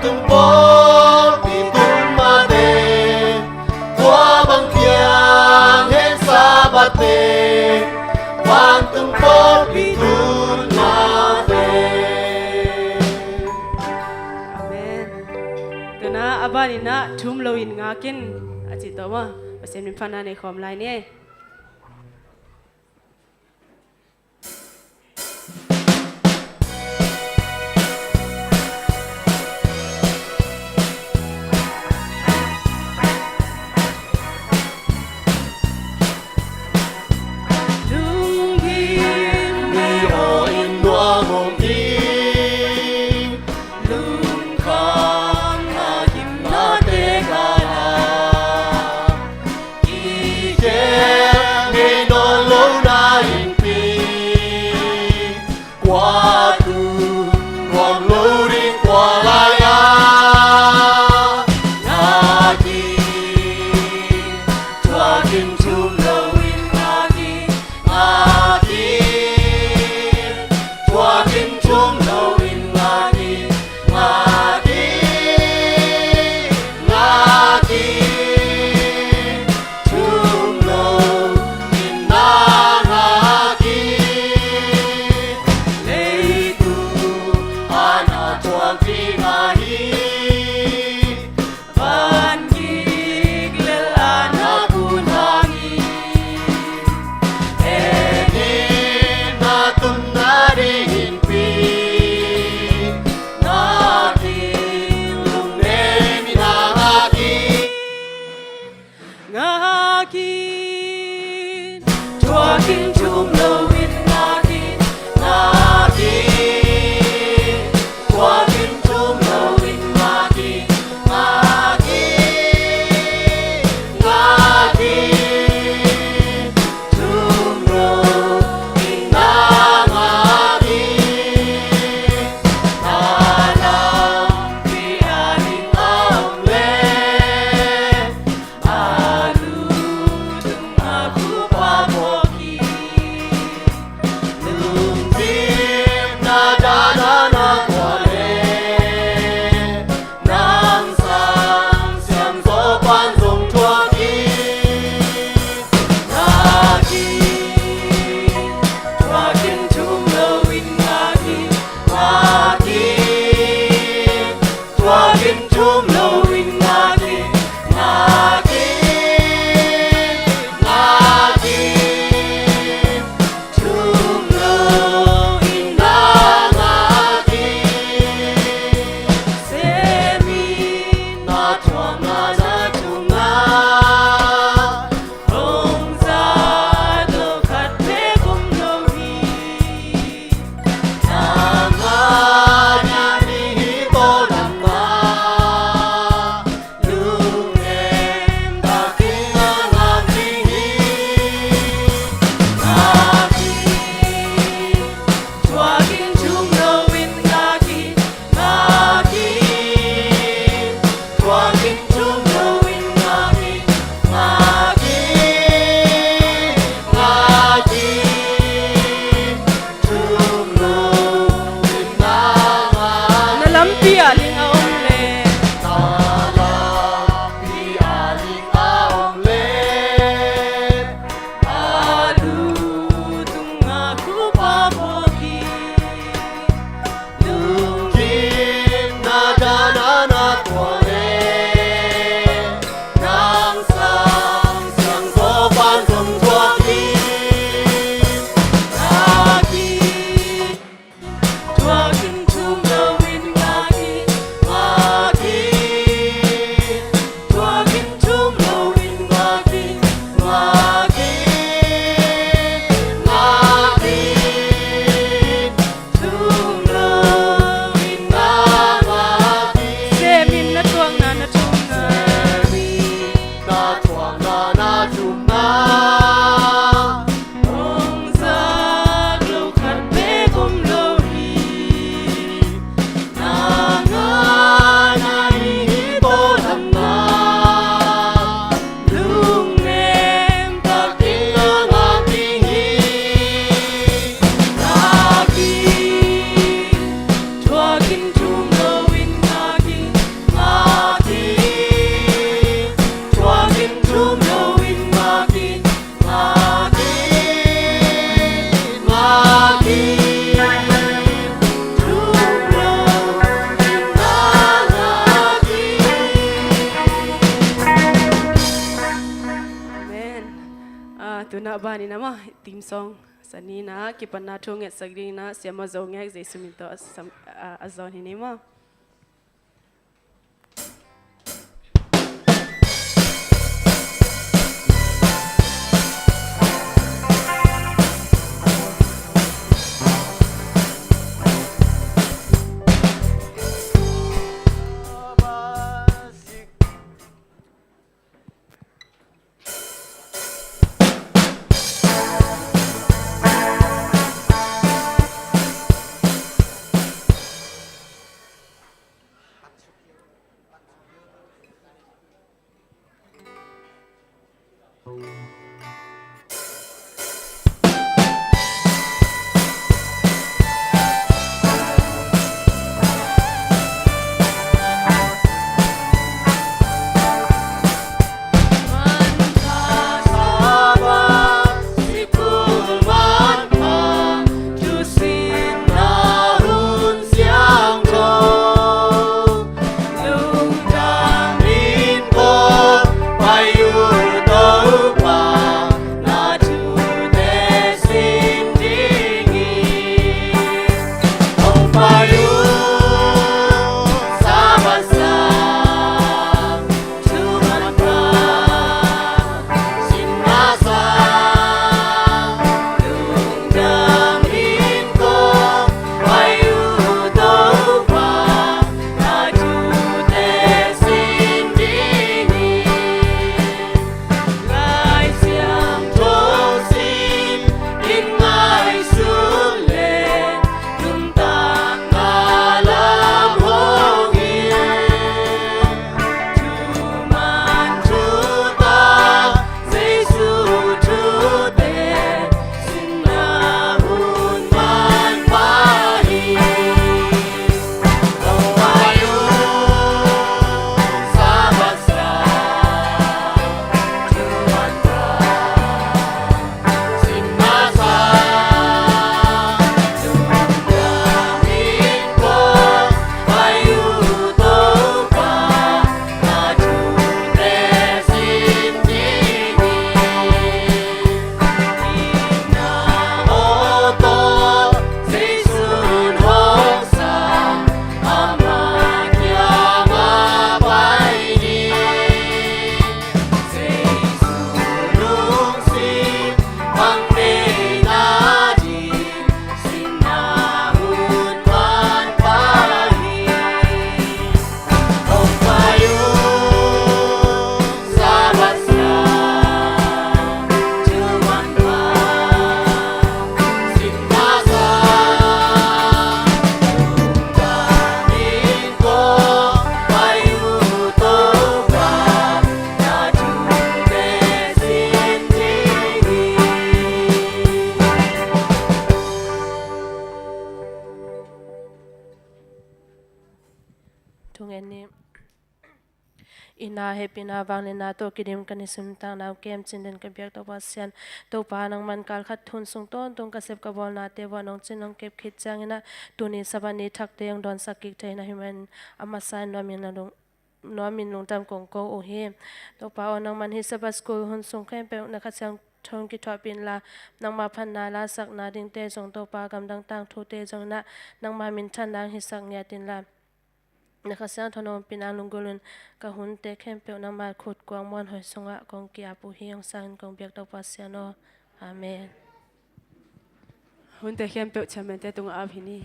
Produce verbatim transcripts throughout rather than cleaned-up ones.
Tung pawlpi tung mate, tua bang piang hen Sabbath te, vantung pawlpi tung mate. Amen. Tuna a banin ah thum loin ngak in a ci tawh maw? Pasian min phatna nei khawm lai ni. Lungdam mi aw in nuam om hi. Lungkham na gimnate kala kikhel ngei nawn lo na innpi, kua tung nuam lo ding kua lai-a ngak hi. Thuak in thum lo in ngak hi, ngak hi. Thuak in thum lo in ngak hi, ngak hi, ngak hi. Thum lo in na ngak hi. Leitung a na thuak ding ahi, van kik lel a na kun hang hi. En in na tunna ding innpi, ngak in lungnem in na ngak hi. Ngak in, thuak in thum lo in ngak in, ngak in. Thuak in thum lo in ngak in, ngak in, ngak in. Thum lo in na ngak in. Na lampi a ding a om leh, a lutung a kupa phawk hi. Lungkimna dan a na tua leh, nang sang siangtho pan zong thuak hi. Ngak in, thuak in thum lo in ngak hi, ngak hi. Thuak in thum lo in ngak hi, ngak hi, ngak hi. Thum lo in na ngak hi. Sem in na thuakna na thumna, hong za lo khat bek om lo hi. Nang a na ding hi, tawldam mah. Lungnem takin a ngak ding hi. Ngak hi. Thuak in thum lo in ngak hi, ngak hi. Thuak in thum lo in ngak hi, ngak hi, ngak hi. Thum lo in na ngak hi. Na lampi a ling a om leh, na lampi a ling a om leh, a lutung a kupa phawk hi. Lungkimna dan a na tua leh, nang sang siangtho pan zong thuak hi. Ngak hi. Thuak in thum lo in ngak hi, A ban in a maw, theme song sa ni in a, kipatna thu ngetsak ding in a, Siamah Zo Ngek Jesu min tawh a sam-, a, a zawn hi ni maw. Thungen ni. I na hehpihna vangliatna tawh kidim ka nisim tangna uh kem cin den ka biak Topa Pasian. Topa nangman kal khat thu hun sung tawntung ka sep ka bawlnate uh ah nong cin nong kep khit ciangin ah tuni Sabbath ni thakte hong dawnsak kik thei na hih manin a masa in nuamin na lung, nuamin lungdam kong ko uh hi. Topa aw, nangman hih Sabbath school hun sung khempeuh na Kha Siangtho in kithuahpih inla, nangma phatna lasakna dingte zong Topa gamdang tangthute zong in ah nangma minthanna hong hisak ngiat inla, na Kha Siangtho nong ompihna lunggulh un ka hunte khempeuh nangma khut kuang muanhuai sungah kong ki-ap uh hi. Hong sangin kong biak Topa Pasian aw. Amen. Hunte khempeuh chairman-te tungah ap hi ni.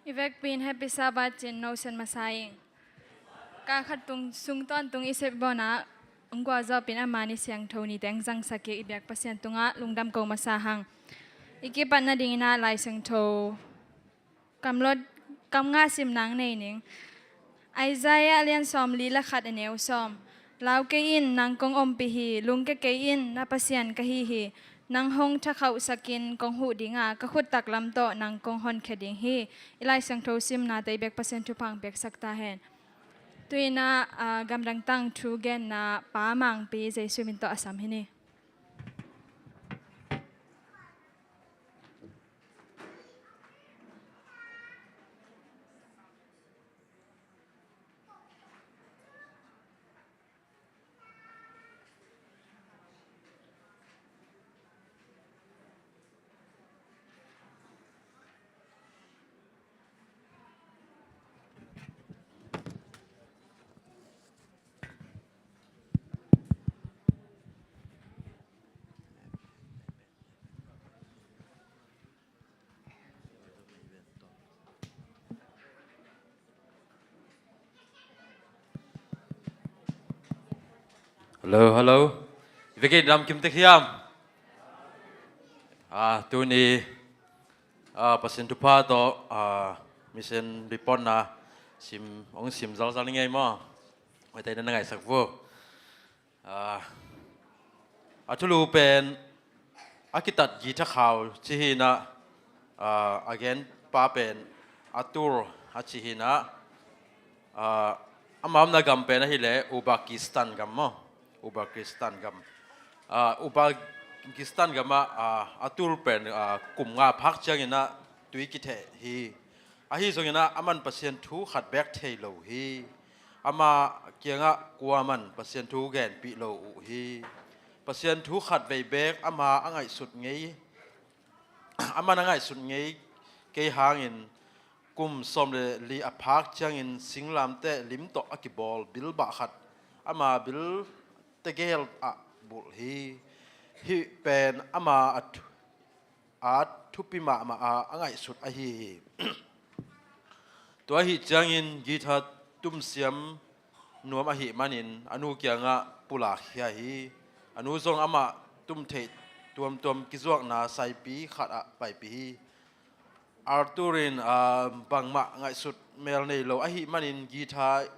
I vekpi in Happy Sabbath ci-in nosen masa ing. Kal khat tung sung tawntung i sep bawnah hong gualzawhpih in a mani siangtho nite hong zangsak kik i biak Pasian tungah lungdam ko masa hang. I kipat nadingin ah Lai Siangtho Kamlot, kam nga simna nei ning. Isaiah lian sawmli le khat, a neu sawm. Lau kei in, nang kong ompih hi. Lungkia kei in, na Pasian ka hi hi. Nang hong thakhauhsak in kong huh ding a, ka khut taklam tawh nang kong honkhia ding hi. I Lai Siangtho simnate i biak Pasian thupha hong piaksak ta hen. Tuinah, ah, gamdang tang thu genna Pa Mangpi Jesu min tawh a sam hi ni. Hello, hello. Veke dam kim tek hiam. Ah, tuni, ah, Pasian thupha tawh, ah, mission report na sim, ong sim zalzal ngei maw. Mai tai na ngaisak vo. Ah, a thulu pen a kitat guitar khau ci hi na, ah, a gen pa pen Artur a ci hi na, ah, ama omna gam pen ahih leh Uzbekistan gam maw, Uzbekistan gam. Ah, Uzbekistan gam ah, ah, Artur pen, ah, kum nga phak ciangin ah tui kitheh hi. Ahi zongin ah aman Pasian thu khat beek thei lo hi. Ama kiangah kuaman Pasian thu genpih lo uh hi. Pasian thu khat vei beek ama a ngaihsut ngei, aman a ngaihsut ngei kei hangin kum sawm le li a phak ciangin singlamteh lim tawh a kibawl bilbah khat ama bil tegel ah bulh hi. Hih pen ama a thu a thupi mahmah a, a ngaihsut ahi hi. Tua ahih ciangin guitar tumsiam nuam ahih manin a nu kiangah pulak khia hi. A nu zong amah tumtheih tuamtuam kizuakna saipi khat ah paipih hi. Artur in, ah, bangmah ngaihsut mel nei lo ahih manin guitar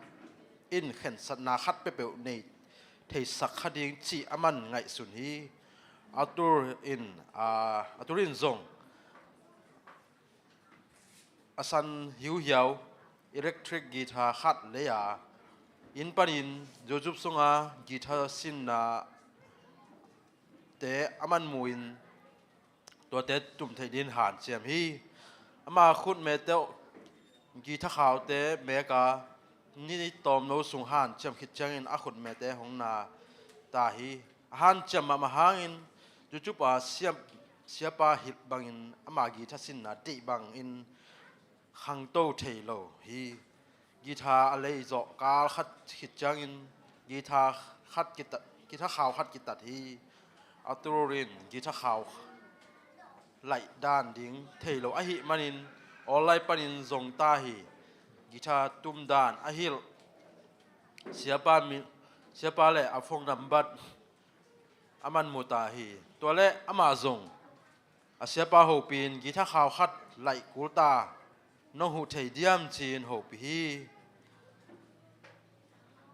in khensatna khat peuhpeuh nei theisak kha ding cih aman ngaihsun hi. Artur in, ah, Artur in zong a san hiuhiau electric guitar khat lei a, inn panin zuzup sunga guitar sinna te aman mu in tuate tum theih dingin hanciam hi. Ama khutmete guitar khaute mek a, ni tawmno sung hanciam khit ciangin a khutmete hong na ta hi. A hanciam mahmah hangin zuzup a siam, siapa hilh bangin ama guitar sinna deih bangin khangto thei lo hi. Guitar a lei zawh kal khat khit ciangin guitar khat kitat, guitar khau khat kitat hi. Artur in guitar khau laih dan ding thei lo ahih manin online panin zong ta hi. Guitar tum dan a hilh siapa min, siapa le a phone number aman mu ta hi. Tua le amah zong a siapa hopih in guitar khau khat laih kul ta, nong huh thei diam ci-in hopih hi.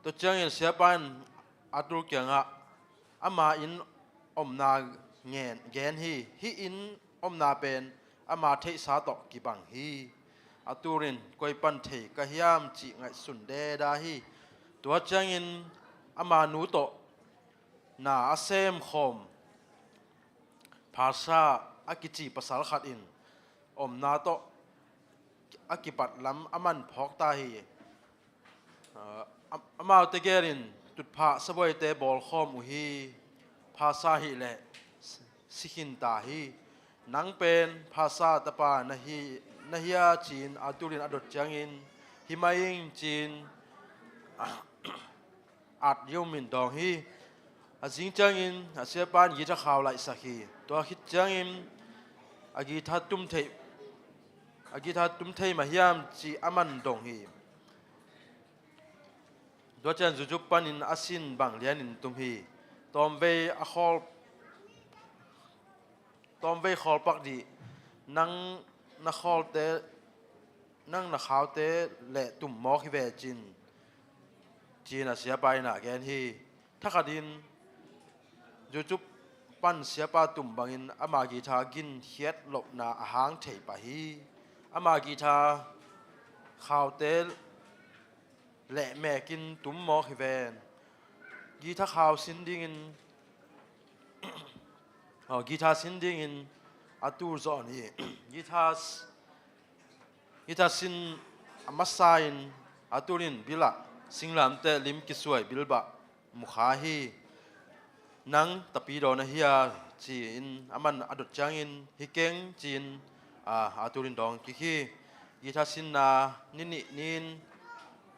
Tua ciangin siapa in Artur kiangah ama inn omna ngen, gen hi. Hih inn omna pen ama theihsa tawh kibang hi. Artur in koi pan thei ka hiam cih ngaihsun deda hi. Tua ciangin ama nu tawh na a semkhawm Phasa a kici pasal khat in omna tawh a kipat lam a man phawk ta hi. Ah, am-, amaute gelin tutphah sabuaite bawlkhawm uh hi. Phasa hih leh si khin ta hi. Nang pen Phasa tapa na hi, na hia ci-in Artur in a dot ciangin, hi mai ing ci-in, ah, at yom in dawng hi. A zing ciangin a siapa in guitar khau laihsak hi. Tua khit ciangin a guitar tum thei, a guitar tum thei mah hiam ci a man dong hi. Tua ciang zuzup panin a sin bang lianin tum hi. Tawmvei a khawl, tawmvei khawl pak dih, nang na khawlte, nang na khaute le tum mawk hi ve cin, ci-in a siapa in a gen hi. Thakhatin zuzup pan siapa tum bangin ama guitar gin khiat lohna a hang thei pah hi. Ama guitar khaute lehmekin tum mawk hi ven. Guitar khau sin dingin, oh, guitar sin dingin a tul zawn hi. Guitar, guitar sin a masa in a tul in bilah singlamteh lim kisuai bilbah mukha hi. Nang tapidaw na hia ci-in aman a dot ciangin hi keng ci-in, a, a tul in dawng kik hi. Guitar sinna ni nih ni-in,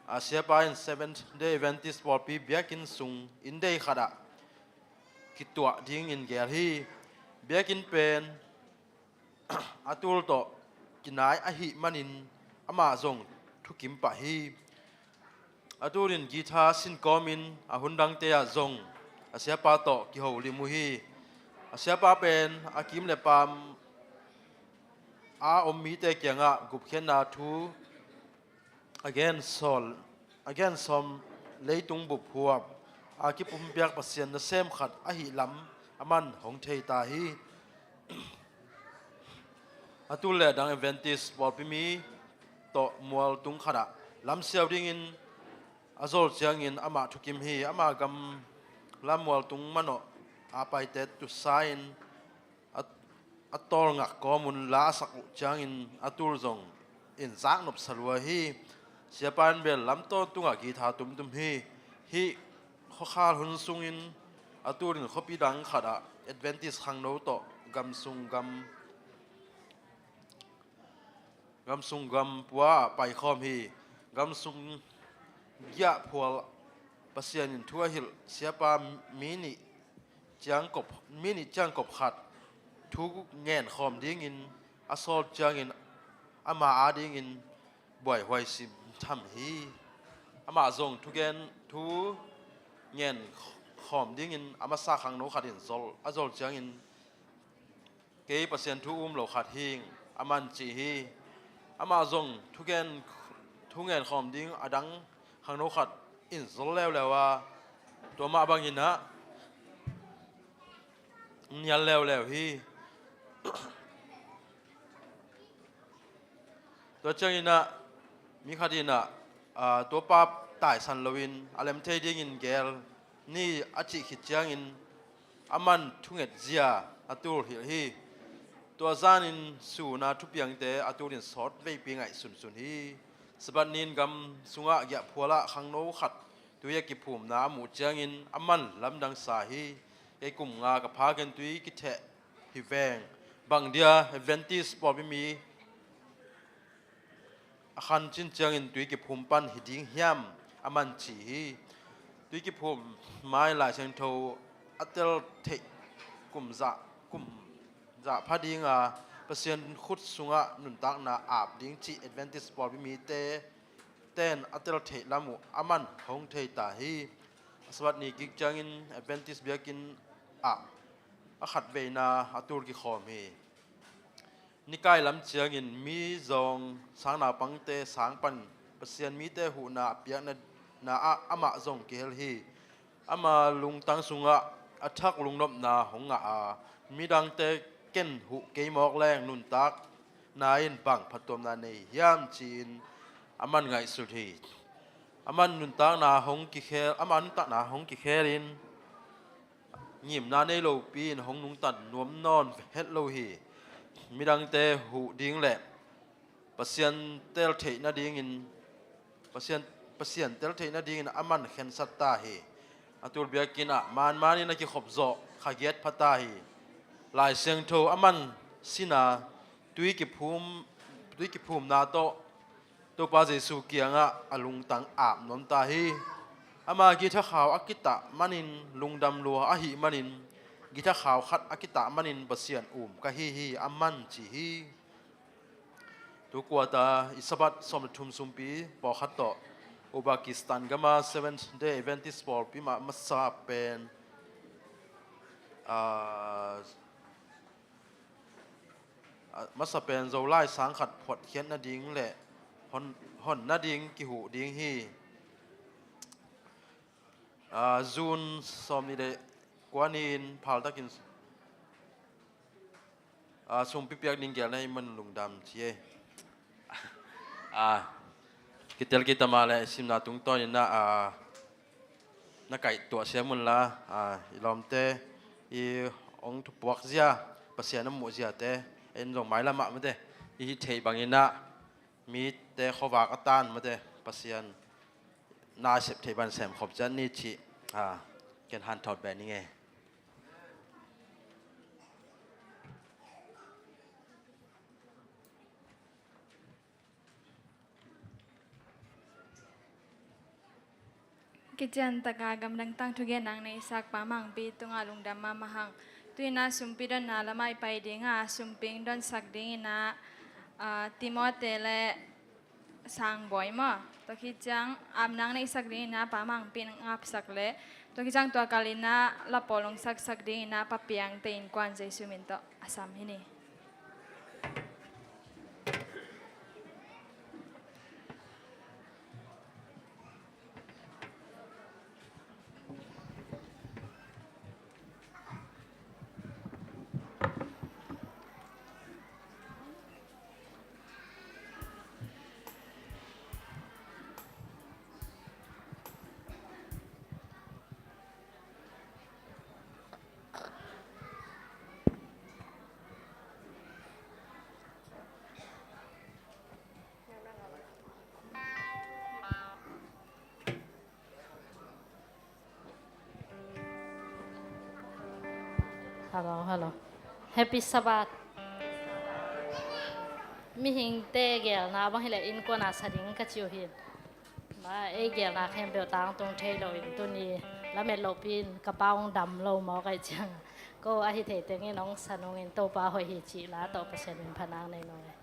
a, siapa in Seventh Day Adventist pawlpi biakinn sung inndei khatah kituah dingin gel hi. Biakinn pen a tul tawh kinai ahih manin amah zong thukim pah hi. A tul in guitar sin kawmin a hun dangte ah zong a siapa tawh kiho lim uh hi. A siapa pen a kim le pam a om mite kiangah gupkhiatna thu a gen sawl, a gen sawm, leitung bup huap a kipumpiak Pasian nasem khat ahih lam aman hong thei ta hi. A tul le dang Adventist pawlpi mi tawh mualtung khatah lamsiau dingin a zol ciangin amah thukim hi. Amah gamla mualtung manawh a paite tusa in a, a tawlngak kawmun la a sak uh ciangin a tul zong in zaknop salua hi. Siapa in bel lam tawntungah guitar tumtum hi. Hih khuakhal hun sungin a tul in khuapi dang khatah Adventist khangno tawh gamsung gam, gamsung gam pua ah paikhawm hi. Gamsung giahphual Pasian in thu a hilh siapa mi nih ciangkop, mi nih ciangkop khat thu ngenkhawm dingin a sawl ciangin ama adingin buaihuai sim tham hi. Amah zong thugen, thu ngenkhawm dingin a masa khangno khat in zol, a zol ciangin kei Pasian thu um lo khat hing a man ci hi. Amah zong thugen, thu ngenkhawm ding a dang khangno khat in zol leuleu a, tua mah bangin ah nial leuleu hi. Tua ciangin ah mi khat in ah, aa, tua pa taisan loin a lem thei dingin gel ni a cih khit ciangin a man thunget zia a tul hilh hi. Tua zanin suna thupiangte a tul in sawt veipi ngaihsunsun hi. Sabbath nin gam sungah giahphualah khangno khat tui a kiphumna a muh ciangin a man lamdang sa hi. Kei kum nga ka phakin tui kitheh hi veng. Bang dia Adventist pawlpi mi a khan cin ciangin tui kiphum pan hi ding hiam a man ci hi. Tui kiphum mai Lai Siangtho a tel theih kum zah, kum zah pha dinga Pasian khut sungah nuntakna ap ding cih Adventist pawlpi mite ten a tel theih lam uh a man hong thei ta hi. A Sabbath ni kik ciangin Adventist biakinn ah a khatveina a tul kikhawm hi. Nikai lam ciangin mi zawng sang naupangte sang pan Pasian mite huhna a piakna, na ah amah zong kihel hi. Ama lungtang sungah a thak lungnopna hong ngah a, midangte ken huh kei mawk leng nuntakna in bang phattuamna nei hiam ci-in a man ngaihsut hi. A man nuntakna hong kikhel, ama nuntakna hong kikhelin ngimna nei lopi in hong nungta nuam nawn het lo hi. Midangte huh ding le Pasian tel theih nadingin, Pasian, Pasian tel theih nadingin a man khensat ta hi. A tul biakinn ah manmanin a kikhop zawh kha giat pha ta hi. Lai Siangtho a man sina tui kiphum, tui kiphumna tawh Topa Jesu kiangah a lungtang ap nuam ta hi. Ama guitar khau a kitah manin lungdam lua ahih manin guitar khau khat a kitah manin Pasian um ka hi hi a man ci hi. Tu kuata i Sabbath sawm le thum sumpi pawlkhat tawh Uzbekistan gama Seventh Day Adventist pawlpi mah masa pen, ah, a masa pen Zolai sang khat phuatkhiat nading le hon, hon nading kihuh ding hi. Ah, June sawm nih le kua ni-in phaltakin, ah, sumpi piak ding gelna i man lungdam ci e. Ah, Kitel kei ta mah leh simna tungtawn in ah, na kaihtuah siam un la, ah, i lawmte i hong thupuak zia, Pasian a muh ziate, en zong mailam ah mate, i hih theih bangin ah mite khuavak a tan mate, Pasian na sep theih bang sem khop ciat ni cih, ah, ken hanthawn beh ning e. Kician taka gamdang tangthu genna neihsak Pa Mangpi tungah lungdam mahmah hang. Tu-in ah sumpi donna lamah i pai ding a, sumpi hong donsak dingin ah, ah, Timote le Sangbawi maw. Tua khit ciang apna neihsak dingin ah Pa Mangpi in hong apsak leh, tua khit ciang tua kalin ah lapawl hong saksak dingin ah Pa Piangte innkuan Jesu min tawh a sam hi ni. Hello, hello. Happy Sabbath. Mihingte gelna bang hileh innkuan a sa ding ka ci uh hi. Mah ei gelna khempeuh tangtung thei loin tuni lamet lohpi in ka pa hong dam lo mawk ahih ciang, ko ahi thei tengin hong sa nungin Topa hoih hi cih la tawh Pasian min phatna nei nung e.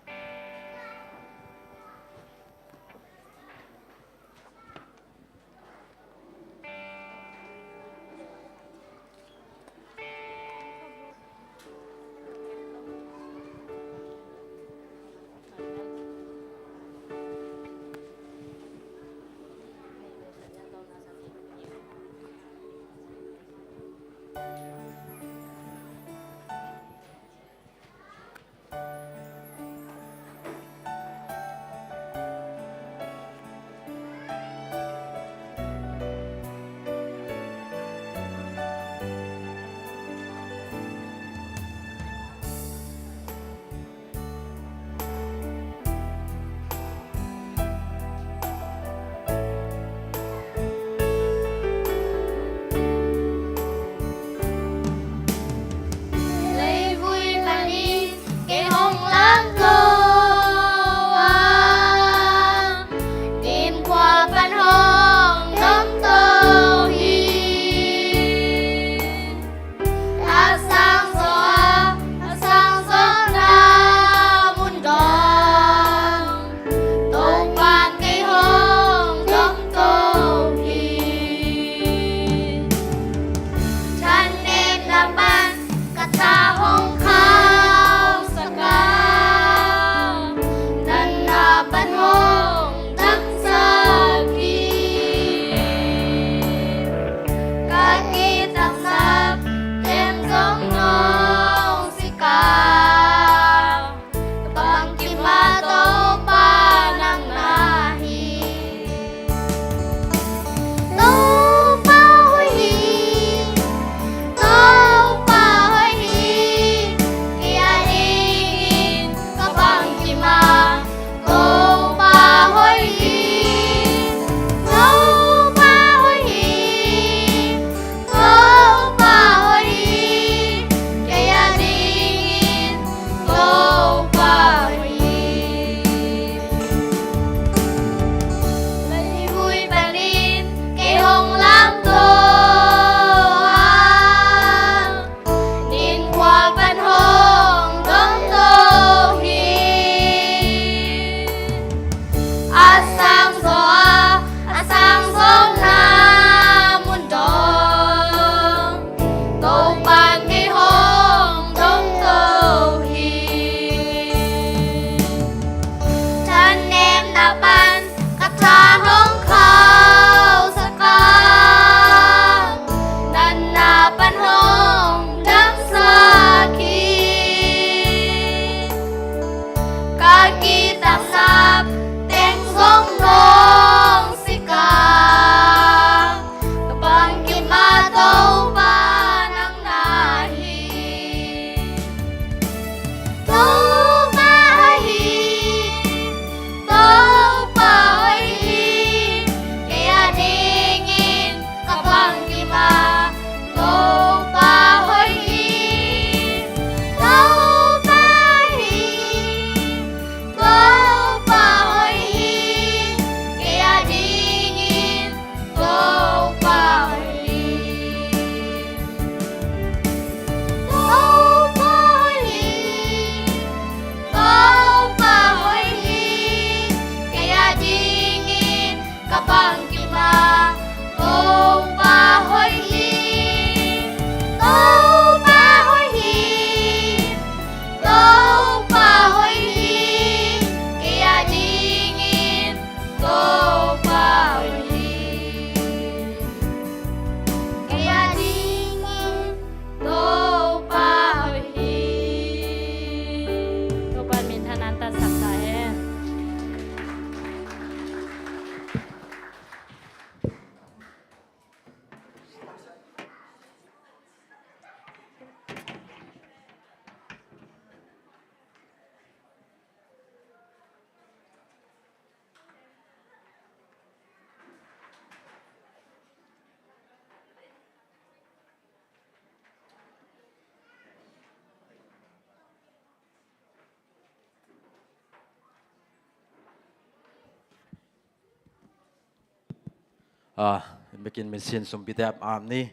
Ah, biakin min sin sumpite ap ap ni.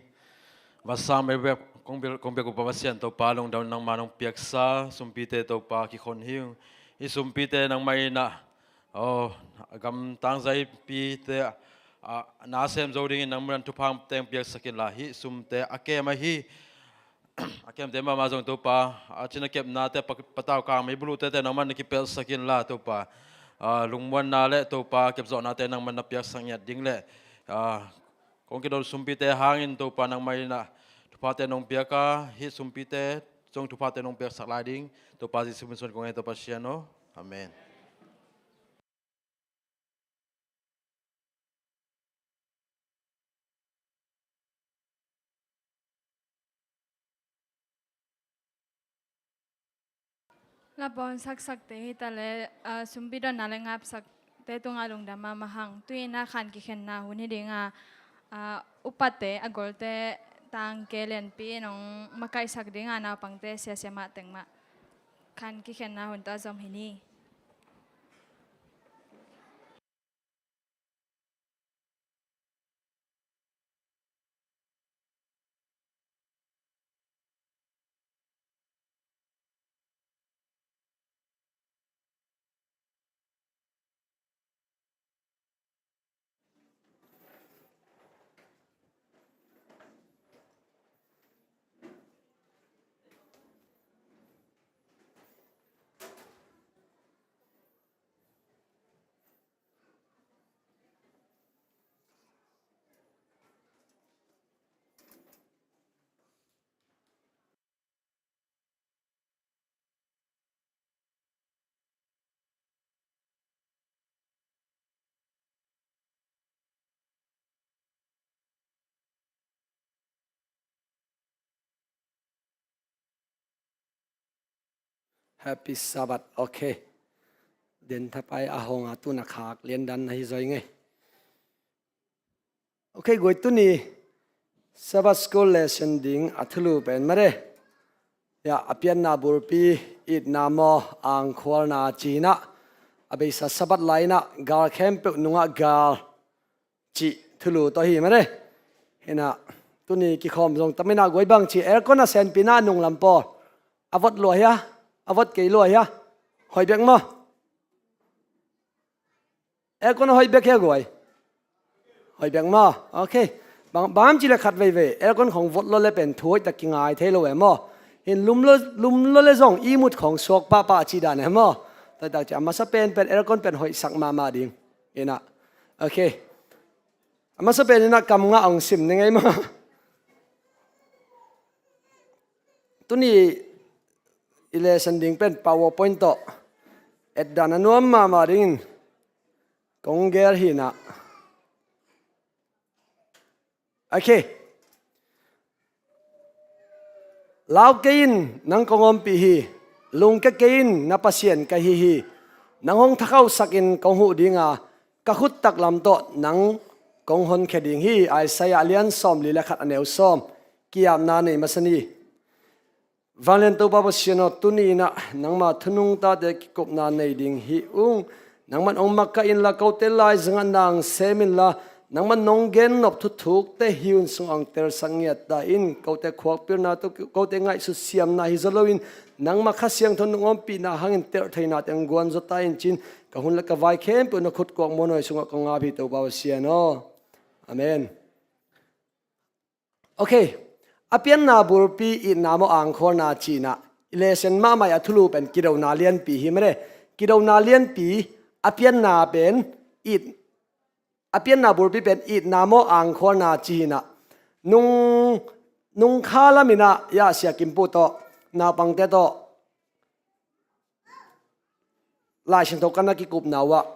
Vasang mei bek kong bia, kong biak uh Pa Pasian Topa, lungdam nangma nong piaksa sumpite Topa kikhon hi ung. Hih sumpite nangmah in ah, oh, a gamtang zaipite, ah, na sem zo dingin nangman thupha teng piaksak inla, hih sumte a kem ahi, a kemte mahmah zong Topa, a cina kepnate, pa, patau kang mei bulute te nangman na kipelhsak inla Topa, ah, lungmuanna le Topa kepzawhnate nangman na piaksak ngiat ding le, ah, kong kidon sumpite hangin Topa nangmah in ah thuphate nong piak a, hih sumpite zong thuphate nong piaksak lai ding, Topa Jesu min suang kong ngen Topa Pasian aw. Amen. Labawn saksakte hi ta le, ah, sumpi donna le ngapsakte tungah lungdam mahmah hang. Tu-in ah khan kikhenna hun hi ding a, ah, upate, a golte tangke lianpi in hong makaihsak ding a, naupangte, sia siamah teng mah khan kikhenna hun tawh zom hi ni. Happy Sabbath. Okay. Den thapai a hong a tun a khak lian dan na hi zoi ngei. Okay, guai, tuni Sabbath School lesson ding a thulu pen mare, ya, a pianna bulpi, itna maw, angkhualna ci-in ah, a beisa Sabbath lai-in ah gal khempeuh nungah gal cih thulu tawh hi mare. Hi-in ah tuni kikhawm zong tam in ah, guai, bang ci, aircon a senpi-in ah nunglam pawl a vot lua hia, a vot kei lua hia? Hoih bek maw? Aircon a hoih bek hia, guai? Hoih bek maw? Okay. Bang, bang hiam cih leh khat veivei aircon khong vot lua le pen thu hoihtak kingai thei lo e maw? Hi-in lum lua, lum lua le zong ihmut khong suak pahpah cih dan e maw? Tua tak ciang a masa penpen aircon pen hoihsak mahmah ding. Hi-in ah. Okay. A masa pen in ah kam ngah hong sim ni ngei maw? Tuni i lesson ding pen PowerPoint tawh etdan a nuam mahmah dingin kong gel hi-in ah. Okay. Lau kei in, nang kong ompih hi. Lungkia kei in, na Pasian ka hi hi. Nang hong thakhausakin kong huh ding a, ka khut taklam tawh nang kong honkhia ding hi. Isaiah a lian sawmli le khat, a neu sawm. Ki-apna nei masa ni. Vanglian Topa Pasian aw, tuni-in ah nangma thu nungtate kikupna nei ding hi ung. Nangman hong makaih inla, kote laizang ah na hong sem inla, nangman nong gennop thuthukte hi-un sungah hong telsak ngiat ta in. Kote khuakpilna tawh, kote ngaihsut siamna hi zaw loin, nangma Kha Siangtho nong ompihna hangin telh theina teng guan zaw ta in, ci-in ka hun le ka vai khempeuh na khut kuak muanhuai sungah kong ap hi, Topa Pasian aw. Amen. Okay. A pianna bulpi, itna maw, angkhualna ci-in ah i lesson mahmah a thulu pen kidona lianpi hi mare. Kidona lianpi, a pianna pen it, a pianna bulpi pen itna maw, angkhualna ci hi-in ah. Nung, nung kha lamin ah, ya, Sia Kim Pu tawh, naupangte tawh Lai Siangtho kan a kikupna uh ah,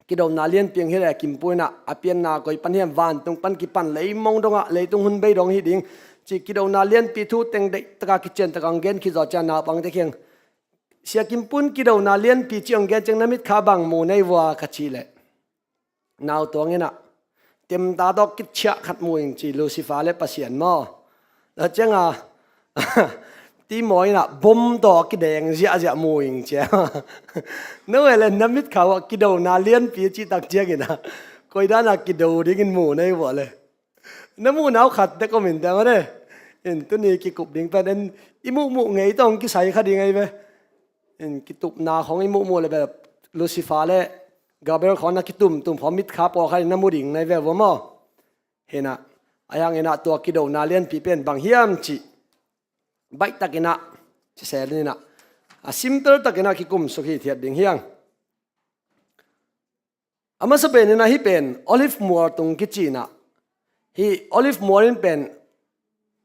kidona lianpi hi leh, Kim Pu in ah a pianna koi pan hiam, vantung pan kipan, leimong dongah, leitung hun bei dong hi ding, ci kidona lianpi thu teng deihtak a kiciantak a hong gen khit zawh ciang naupangte kiang, Sia Kim Pu in kidona lianpi cih hong gen ciang na mitkha bang mu na hi vua, ka cih leh, nau tuang in ah, temta tawh kiciah khat mu ing, ci, Lucifer le Pasian maw. Tua ciangin timawi in ah bom tawh kideng ziahziah mu ing, ci. No e le, na mitkha uh ah kidona lianpi cih tak ciangin ah, Koi dana kido dingin mu na hi vua le. Na muhna uh khat tek om in te mare. In tuni kikup ding pen en i muhmuh ngei tawh hong kisai kha ding ahi ve. In kitupna khawng i muhmuh le bel Lucifer le Gabriel khawng na kitumtum khawng mitkha pawlkhat in na mu ding na hi ve vua maw. Hinah, ahi hanginah tua kidona lianpi pen bang hiam cih baihtakinah, cisel inah, a simple takinah kikumsuk hithiat ding hiang. A masa peninah hih pen Olive mual tung kicinah, hih Olive mual in pen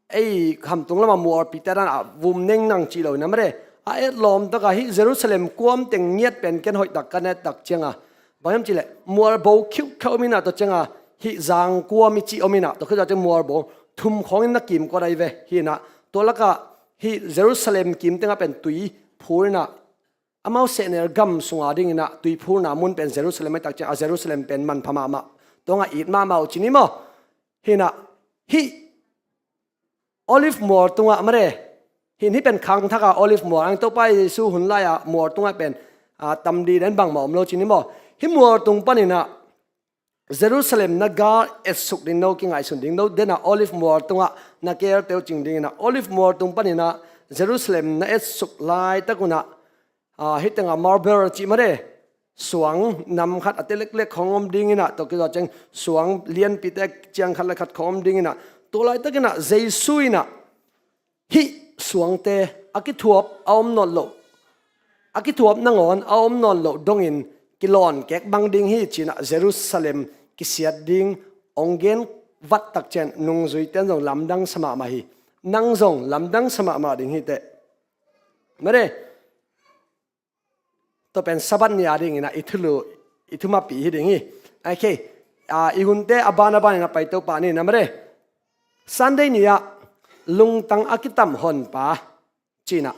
ei khamtung lamah mualpite danah vum neng nang cih lo inah mare. A etlawm takah hih Jerusalem kuam teng ngiat pen ken hoihtak ka na ettak cianga, bang hiam cihleh mualbo khiuhkhiau om inah tua cianga, hih zangkuam i cih om inah tua khit ciang mualbo thum khawngin na kimkot ahi ve. Hinah tua lakah hih Jerusalem kim tengah pen tui phur inah, amau sehnel gam sunga dinginah tui phurna mun pen Jerusalem ahi tak ciang a Jerusalem pen manpha mahmah, tuangah it mahmah uh ci ni maw. Hinah hih Olive mual tungah mare. Hin hih pen khangthaka Olive mual ang Topa Jesu hun lai-a mual tungah pen, a, tam dih den bangmah om lo ci ni maw. Hih mual tung paninah Jerusalem na gal etsuk ding no kingaihsun ding no dena Olive mual tungah na kelte uh cing dinginah Olive mual tung paninah Jerusalem na etsuk laitak unah, a, hih tengah marble cih mare. Suang nam khat a te leklek khawng om dinginah tua kizawh ciang suang lianpite ciang khat le khat khawng om dinginah tua laitakinah Jesu inah hih suangte a kithuap a om nawn loh, a kithuap nangawn a om nawn loh dongin kilawn kek bang ding hi cinah Jerusalem kisiat ding hong gen vat tak ciang nungzuite in zong lamdang sa mahmah hi. Nang zong lamdang sa mahmah ding hi teh. Mare. Tua pen Sabbath ni a dinginah i thulu, i thumapi hi ding hi. Okay. A, i hunte a ban a baninah pai Topa ni na mare. Sunday ni-ah lungtang a kitam honpa cinah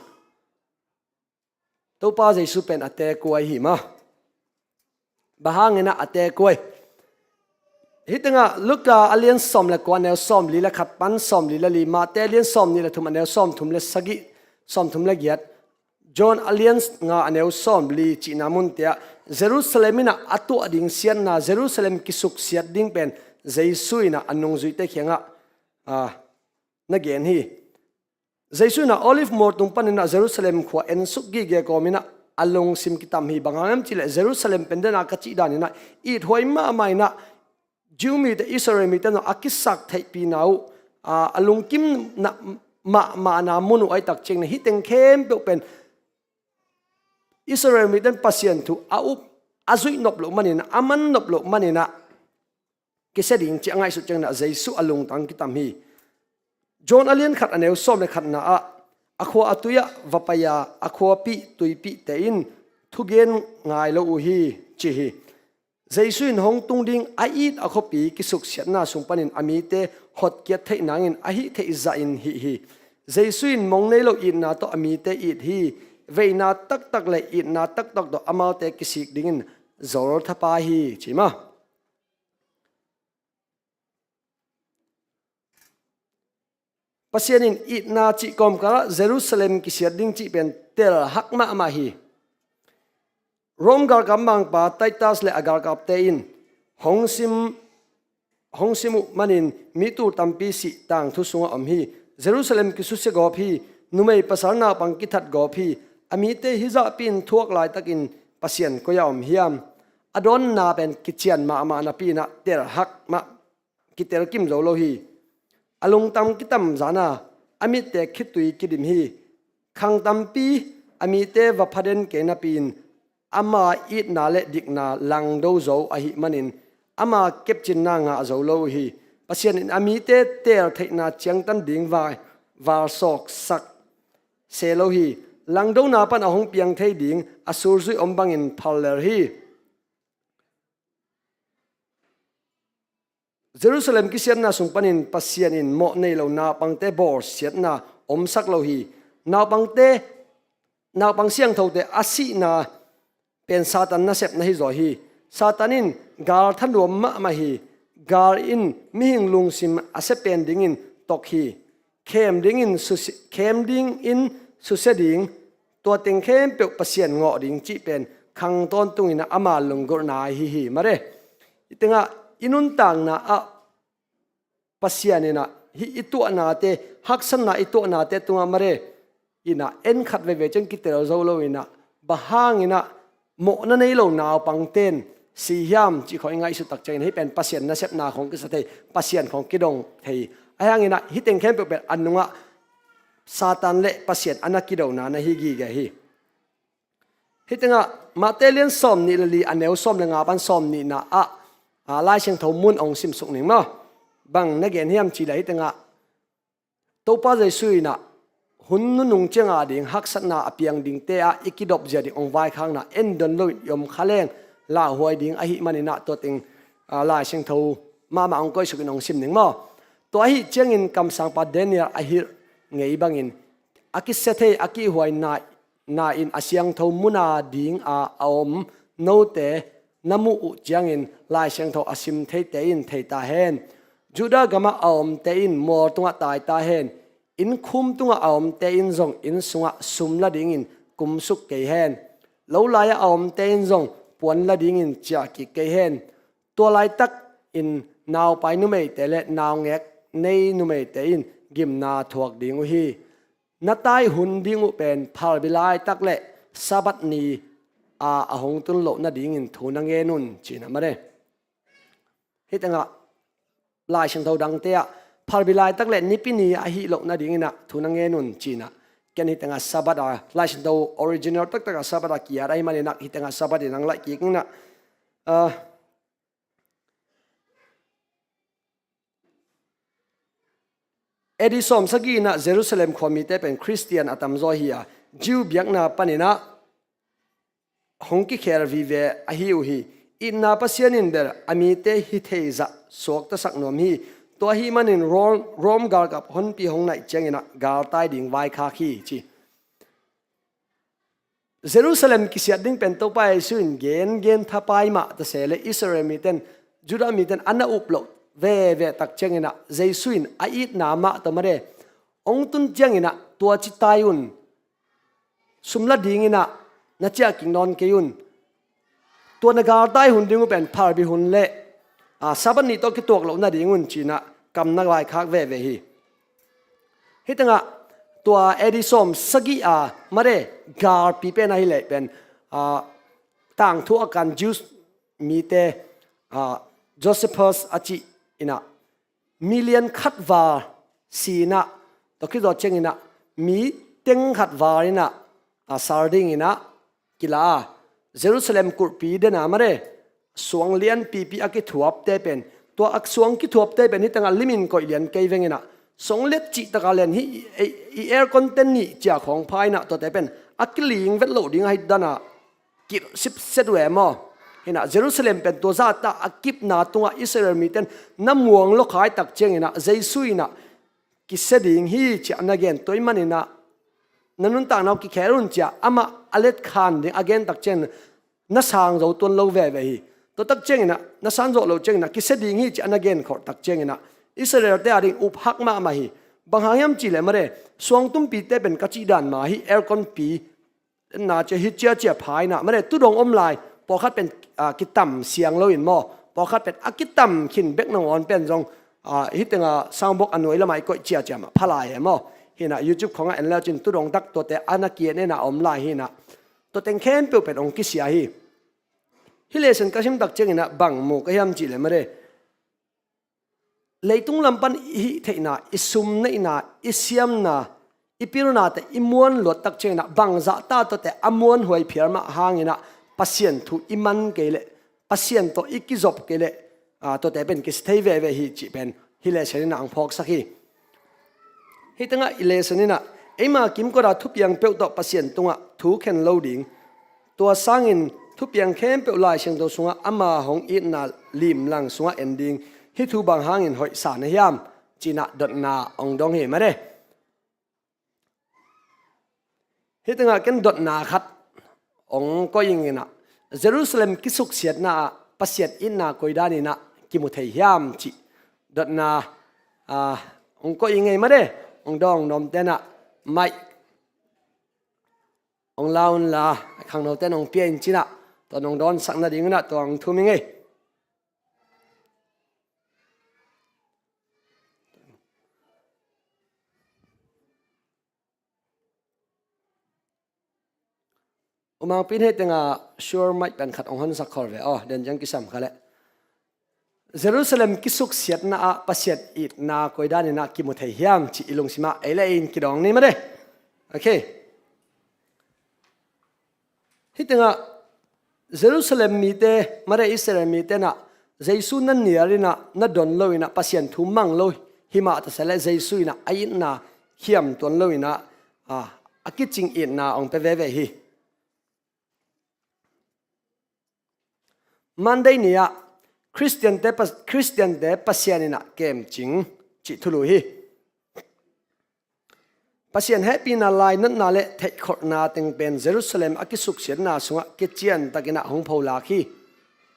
Topa Jesu pen a tekuai hi mah. Bang hanginah a tekuai? Hih tengah Luka a lian sawm le kua a neu sawmli le khat pan sawmli le li, Mate a lian sawmnih le thum a neu sawmthum le sagih, sawmthum le giat, John a lian nga a neu sawmli cihna munte ah Jerusalem inah a tuah ding siatna, Jerusalem kisuksiat ding pen Jesu inah a nungzuite kiangah, a, na gen hi. Jesu inah Olive mual tung paninah Jerusalem khua ensuk gige kawminah a lungsim kitam hi. Bang hang hiam cihleh Jerusalem pen dena ka cih daninah ithuai mahmah inah Jew mite, Israel mite nong a kisak theihpihna uh, a, a lungkim na, mahmahna mun uh ahi tak ciangin hih teng khempeuh pen Israel mite in Pasian thu a up, a zuih nop loh maninah, a man nop loh maninah kisia ding ci a ngaihsut cianginah Jesu a lungtang kitam hi. John a lian khat a neu sawm le khatna ah a khua a tui-ah va pai-a a khuapih tuipihte in thugen ngai lo uh hi ci hi. Jesu in hong tung ding a it a khuapi kisuksiatna sung panin a mite hotkiat theih nangin a hih theih zahin hih hi. Jesu in mong nei lo itna tawh a mite it hi. Veina taktak le itna taktak tawh amaute kisik dingin zol thapa hi ci mah. Pasian in itna cih kawmkalah Jerusalem kisiat ding cih pen telhak mahmah hi. Rome galkap mangpa Titus le a galkapte in hong sim, hong sim uh manin mi tul tampi sih tangthu sungah om hi. Jerusalem kisusia gawp hi. Numei pasal naupang kithat gawp hi. A mite hizahpi in thuak laitakin Pasian koi-ah om hiam? A dawnna pen kician mahmah napi inah telhak mah, kitelkim zo lo hi. A lungtang kitam zana a mitte khitui kidim hi. Khang tampi a mite va phaden kei napi-in ama itna le dikna langdo zo ahih manin ama kepcinna ngah zo lo uh hi. Pasian in a mite tel theihna ciangtan ding va, valsawksak se lo hi. Langdona pan a hong piang thei ding a sulzuih om bangin phallel hi. Jerusalem kisiatna sung panin Pasian in mawh nei lo naupangte bawlsiatna omsak lo hi. Naupangte, naupang siangthote a sihna pen Satan nasepna hizaw hi. Satan in gal thanuam mahmah hi. Gal in mihing lungsim a sia pen dingin tok hi. Khem dingin susia, khem dingin susia ding, tua teng khempeuh Pasian ngawh ding cih pen khang tawntunginah ama lunggulhna ahi hi. Mare, hih tengah i nuntakna ah Pasian in ah hih i tuahnate, haksatna i tuahnate tungah mare in ah en khat veivei ciang kitel zo lo in ah, bang hang in ah mawhna nei lo naupangte'n si hiam cih khawng i ngaihsut tak ciangin hih pen Pasian nasepna khawng kisa thei, Pasian khawng kidong thei. Ahih hangin ah hih teng khempeuh pen a nungah Satan le Pasian a na kidona na hi gige hi. Hih tengah Mate lian sawmnih le li, a neu sawm le nga pan sawmnihna ah, ah, Lai Siangtho mun hong simsuk ning maw. Bang na gen hiam cih leh hih tengah Topa Jesu in ah hun nunung ciang a ding haksatna a piang dingte ah i kidop zia ding hong vaikhakna en don lo in i om kha leng lauhuai ding ahih manin ah tua teng, ah, Lai Siangtho mahmah hong koihsuk in hong sim ning maw. Tua ahih ciangin kamsangpa Daniel a hilh ngei bangin a kisia thei, a kihhuai na, na in a siangtho mun a ding a a om note na muh uh ciangin Lai Siangtho a sim theite in thei ta hen. Judah gamah a omte in mual tungah tai ta hen. Innkhum tungah a omte in zong inn sungah sum la dingin kumsuk kei hen. Lo lai-ah a omte in zong puan la dingin ciah kik kei hen. Tua laitakin naupai numeite le naungek nei numeite in gimna thuak ding uh hi. Na tai hun ding uh pen phalbi laitak le Sabbath ni a, a hong tun loh nadingin thu na ngen un, ci-in ah mare. Hih tengah Lai Siangtho dangte ah phalbi laitak le Nipi ni a hih loh nadingin ah thu na ngen un, ci-in ah ken hih tengah Sabbath a, Lai Siangtho original taktak ah Sabbath a ki-at ahih manin ah hih tengah Sabbath in hong laih kik ning ah, ah, A D sawm sagih in ah Jerusalem khua mite pen Khristian a tamzaw hi a, Jew biakna panin ah hong kikhel vive ahi uh hi. Itna Pasian in bel a mite hi thei zah suaktasak nuam hi. Tua ahih manin Rom, Rom galkap honpi hong naih ciangin ah galtai ding vaikhak hi, ci. Jerusalem kisiat ding pen Topa Jesu in gengen thapai mah ta se le Israel mite'n, Judah mite'n a na up loh veve tak ciangin ah Jesu in a itna mah tawh mare hong tun ciangin ah tua ci tai un, sum la dingin ah na ciah kik nawn kei un. Tua na galtai hun ding uh pen phalbi hun le, ah, Sabbath ni tawh kituak loh nading un, ci-in ah kam na vaikhak veve hi. Hih tengah tua A D sawm sagih a mare galpi pen ahih leh pen, ah, tangthu a kan Jews mite, ah, Josephus a cih in ah million khat val si in ah, tua khit zawh ciangin ah mi teng khat val in ah, a sal dingin ah kila a, Jerusalem kulhpi den a mare suang lianpipi a kithuapte pen, tua a suang kithuapte pen hih tengah limin koih lian kei veng in ah, suang liat cih tak a lian hi, i, i aircon ten nih ciah khawng pha in ah tuate pen a kiling vet loh ding ahih dan a kilh sipset uh e maw. Hi in ah Jerusalem pen tua zah ta a kipna tungah Israel mite'n na muang lawkhai tak ciangin ah Jesu in ah kisia ding hi, ci-a na gen. Tua ahih manin ah na nuntakna uh kikhel un, ci-a amah a letkhan ding a gen tak ciangin na sang zo tuan lo veve hi. Tua tak ciangin ah na sang zo loh ciangin ah kisia ding hi, ci-a na gen khawh tak ciangin ah Israel-te a ding up hak mahmah hi. Bang hang hiam cih leh mare suang tumpite pen ka cih dan mah hi, aircon pi na cia hi ciacia pha in ah mare tudong om lai, pawlkhat pen, ah, kitam siang lo in maw, pawlkhat pen a kitam khin bek nangawn pen zong, ah, hih tengah soundbox a nuai lamah i koih ciacia mah pha lai e maw. Hi in ah YouTube khawngah en le cin tudong tak tuate a na ki-en en a om lai hi in ah, tua teng khempeuh pen hong kisia hi. Hih lesson ka sim tak ciangin ah bang mu ka hiam cih leh mare leitung lam pan i hih theihna, i sum neihna, i siamna, i pilnate i muan luat tak ciangin ah bangzah ta tuate a muanhuai phial mah hangin ah Pasian thu i man kei leh, Pasian tawh i kizop kei leh, ah, tuate pen kisia thei veve hi cih pen hih lesson in ah hong phawksak hi. Hih tengah i lesson in ah eima kimkot a thupiang peuh tawh Pasian tungah thu khen lo ding, tua sangin thupiang khempeuh Lai Siangtho sungah ama hong itna limlang sungah en ding, hih thu bang hangin hoihsa na hiam, ci-in ah dotna hong dong hi mare. Hih tengah ken dotna khat hong koih ing in ah, Jerusalem kisuksiatna ah Pasian itna koi dan in ah kimu thei hiam cih dotna, ah, hong koih ing ei mare. Hong dawng nuamte in ah mic hong la unla, khangnote in hong pia in ci-in ah, tua hong dawnsak nading in ah tua hong thum ing ei. Mangpin hei tengah sure mic pen khat hong honsak khol ve aw, den ciang kisam kha leh. Jerusalem kisuksiatna ah Pasian itna koi danin ah kimu thei hiam cih i lungsim ah ei le ei in kidawng ni mah de. Ok. Hih tengah Jerusalem mite, mare Israel mite nah Jesu na nial inah na don lo inah Pasian thu mang lo himah ta seh leh Jesu inah a itna khiam tuan lo inah a kicing itna hong pia veve hi. Monday ni ah Khristiante, Khristiante Pasian inah kemcing cih thulu hi. Pasian hehpihna, lainatna le theihkholhna teng pen Jerusalem a kisuksiatna sungah kician takin ah hong pholak hi.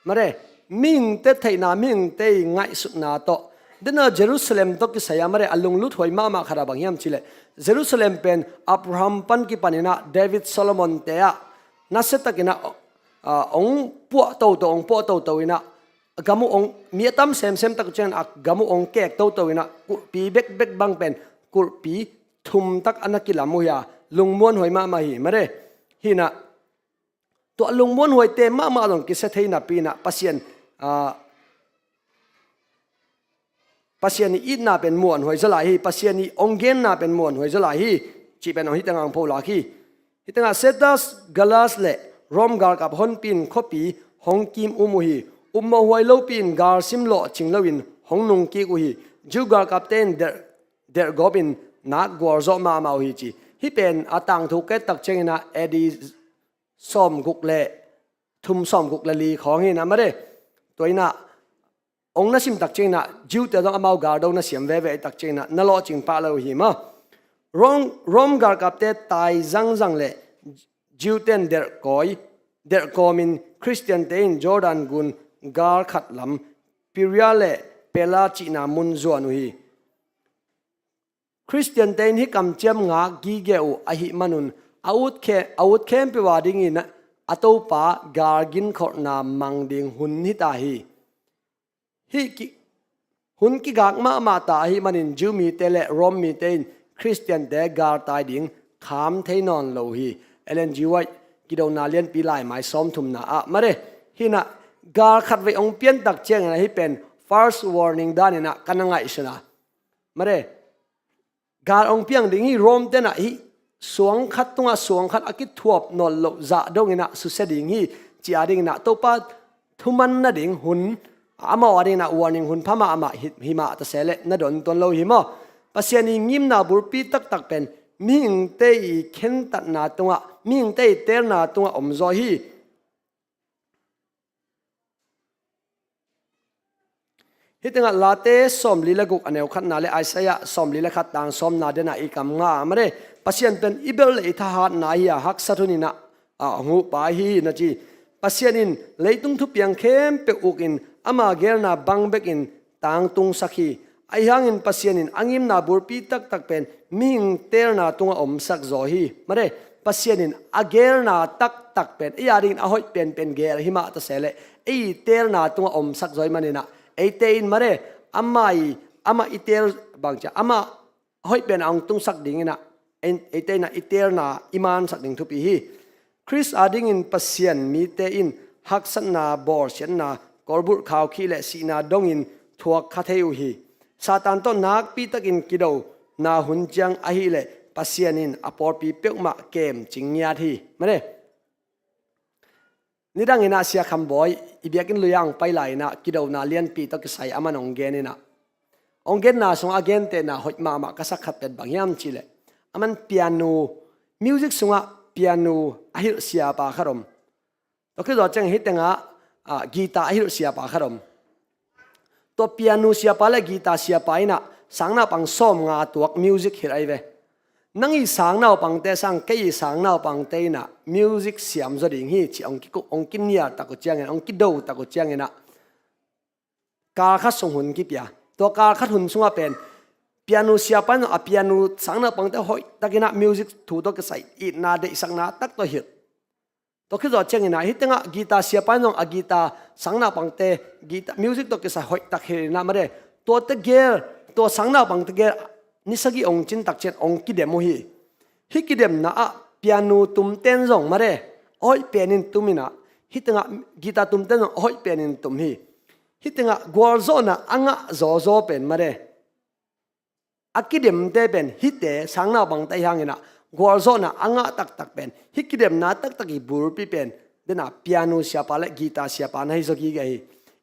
Mare, mihingte theihna, mihingte i ngaihsutna tawh, dena Jerusalem tawh kisai ah mare a lunglut huai mahmah khat ah bang hiam cih leh Jerusalem pen Abraham pan kipan inah David, Solomon te ah nasia takin ah hong puah toto, hong puah toto inah gam uh hong, mi a tam semsem tak uh ciangin a gam uh hong kek toto inah kulhpi bekbek bang pen kulhpi thum tak a na kilam uh hi a, lungmuanhuai mahmah hi mare. Hinah tua lungmuanhuaite mahmah zong kisia thei napi inah Pasian, Pasian i itna pen muanhuai zaw lai hi, Pasian i hong genna pen muanhuai zaw lai hi, cih pen hong hih tengah hong pholak hi. Hih tengah Setas, Galas le Rom galkap honpi in khuapi hong kim um uh hi. Upmawhhuai lopi in galsim lawhcing loin hong nungkik uh hi. Jew galkapte in derh, derhgawp in nak gualzawh mahmah uh hi ci. Hih pen a tangthu ka et tak ciangin ah A D sawmguk le thum, sawmguk le li khawng hi inah mare. Tua inah hong na sim tak ciangin ah Jew te zong amau galdo na siam veve tak ciangin ah na lawhcing pah lo hi maw. Rom, Rom galkapte tai zangzang le Jew ten derhkawi, derhkawmin Khristiante in Jordan gun gal khat lam Perea le Pella cihna mun zuan uh hi. Khristiante in hih kamciam ngak gige uh ahih manun a ut khe, a ut khempeuh a dingin a Topa gal ginkholhna mang ding hun hita hi. Hih ki, hun kigak mahmah ta ahih manin Jew mite le Rom mite in Khristiante galtai ding kham thei nawn lo hi. Ellen G. White, Kidona Lianpi laimai sawmthumna ah mare, hinah gal khat vei hong piantak ciangin ah hih pen first warning danin ah ka na ngaihsun a, mare, gal hong piang ding hi, Rom tenah hih suang khat tungah suang khat a kithuap nawn loh zah dongin ah susia ding hi, ci a dingin ah Topa thuman nading hun amau a dingin ah warning hun pha mahmah hi, himah ta seh leh na don tuan lo hi maw. Pasian i ngimna bulpi taktak pen mihingte i khentatna tungah, mihingte i teelna tungah om zaw hi. Hih tengah Late sawmli le guk a neu khatna le Isaiah sawmli le khat tang sawmna denah i kam nga ah mare, Pasian pen i belh le i thahatna hi a, haksat hun inah a hong huhpa hi na ci. Pasian in leitung thupiang khempeuh ukin ama gelna bang bekin tangtungsak hi. Ahi hangin Pasian in a ngimna bulpi taktak pen mihing teelna tungah omsak zaw hi. Mare, Pasian in a gelna taktak pen ei a dingin a hoih penpen gel himah ta seh leh ei teelna tungah omsak zaw hi maninah eite in mare, amah i, amah i teel bangcia, amah a hoih pen a hong tungsak dinginah eite inah i teelna i mansak ding thupi hi. Khrist a dingin Pasian mite in haksatna, bawlsiatna, kolbulh khaukhih le sihna dongin thuak kha thei uh hi. Satan tawh nakpitakin kidona hun ciang ahileh Pasian in a pawlpi peuhmah kemcing ngiat hi. Mane, nidangin ah Sia Kham Bawi i biakinn lui-a hong pai lai-in ah kidona lianpi tawh kisai aman hong gen in ah, hong genna sungah a gentehna hoih mahmah ka sak khat pen bang hiam cihleh, aman piano, music sungah piano a hilh siapa khat om. Tua khit zawh ciang hih tengah, ah, guitar a hilh siapa khat om. Tua piano siapa le guitar siapa in ah sangnaupang sawmnga tuak music hilh ahi ve. Nang i sangnaupangte sang kei i sangnaupangte in ah music siam zaw ding hi ci hong kikup, hong kinial tak uh ciangin, hong kido tak uh ciangin ah kal khat sung hun kipia. Tua kal khat hun sungah pen piano siapa in ah a piano sangnaupangte hoihtakin ah music thu tawh kisai itna deihsakna tak tawh hilh. Tua khit zawh ciangin ah hih tengah guitar siapa in zong a guitar sangnaupangte guitar music tawh kisai hoihtak hilh in ah mare, tuate gel, tua sangnaupangte gel ni sagih hong cin tak ciang hong kidem uh hi. Hih kidemna ah piano tumte in zong mare, hoih penin tum inah, hih tengah guitar tumte zong hoih penin tum hi. Hih tengah gualzawhna a ngah zawzaw pen mare, a kidemte pen hihte sangnaupangte ahi hanginah gualzawhna a ngah taktak pen hih kidemna taktak i bulpi pen dena piano siapa le guitar siapa na hi zaw gige hi.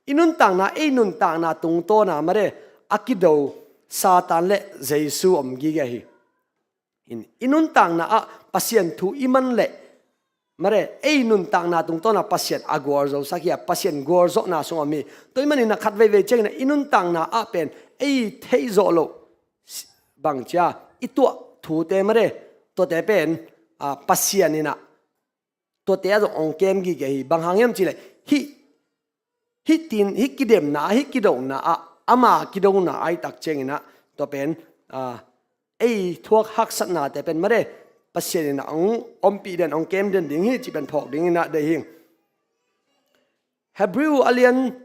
I nuntakna, ei nuntakna tungtawna mare a kido Satan le Jesu om gige hi. In, i nuntakna ah Pasian thu i man leh mare, ei nuntakna tungtawna Pasian a gualzosak hi a, Pasian gualzawhna sung om hi. Tua i maninah khat veivei cianginah i nuntakna ah pen ei theihzawh loh bang cia i tuah thute mare, tuate pen, a, Pasian inah tuate a zong ong kem gige hi. Bang hang hiam cihleh hih, hih tin, hih kidemna, hih kidona ah ama kidona ai tak cianginah tua pen, a, ei thuak haksatnate pen mare Pasian inah ong ompih den, ong kem den ding hi cih pen phawk dinginah deih hing. Hebrew a lian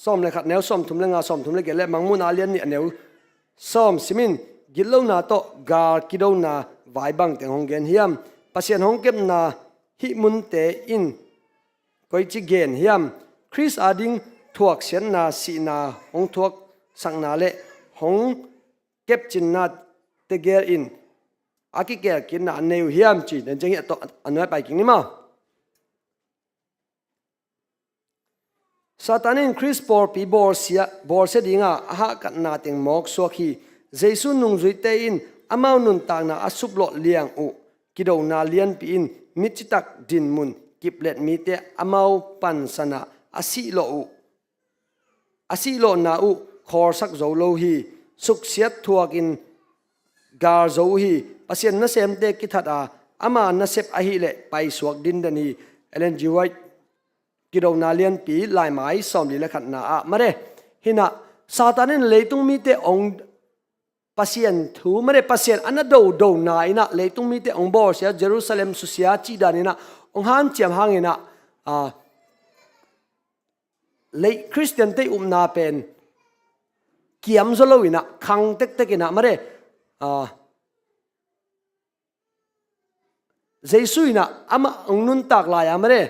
sawm le khat neu sawm thum le nga, sawm thum le giat le Mangmuhna a lian nih a neu sawm simin gitlona tawh gal kidona vai bangteng hong gen hiam? Pasian hong kepna hih munte in koici gen hiam? Khrist ading thuaksiatna, sihna hong thuaksakna le hong kepcinna tegel in a kikelkitna a nei uh hiam ci den ciang hi a tawh a nuai pai kik ni maw? Satan in Khrist pawlpi bawlsia, bawlsia dinga a hahkatna teng mawk suak hi. Jesu nungzuite in amau nuntakna a suplawh liang uh kidona lianpi in mi citak dinmun kiplet mite amau pansanah a sihlawh uh, a sihlawhna uh khawlsak zo lo hi. Suksiat thuakin gal zo uh hi. Pasian nasemte kithat a ama nasep ahihleh paisuak dinden hi. Ellen G. White kidona lianpi laimai sawmli le khatna ah mare. Hinah Satan in leitung mite ong Pasian thu mare, Pasian a na dodona inah leitung mite ong bawlsia, Jerusalem susia cih daninah ong hanciam hanginah, a, lei Khristiante upna pen kiam zaw lo inah khang tektek inah mare, a, Jesu inah amah ong nuntak lai-a mare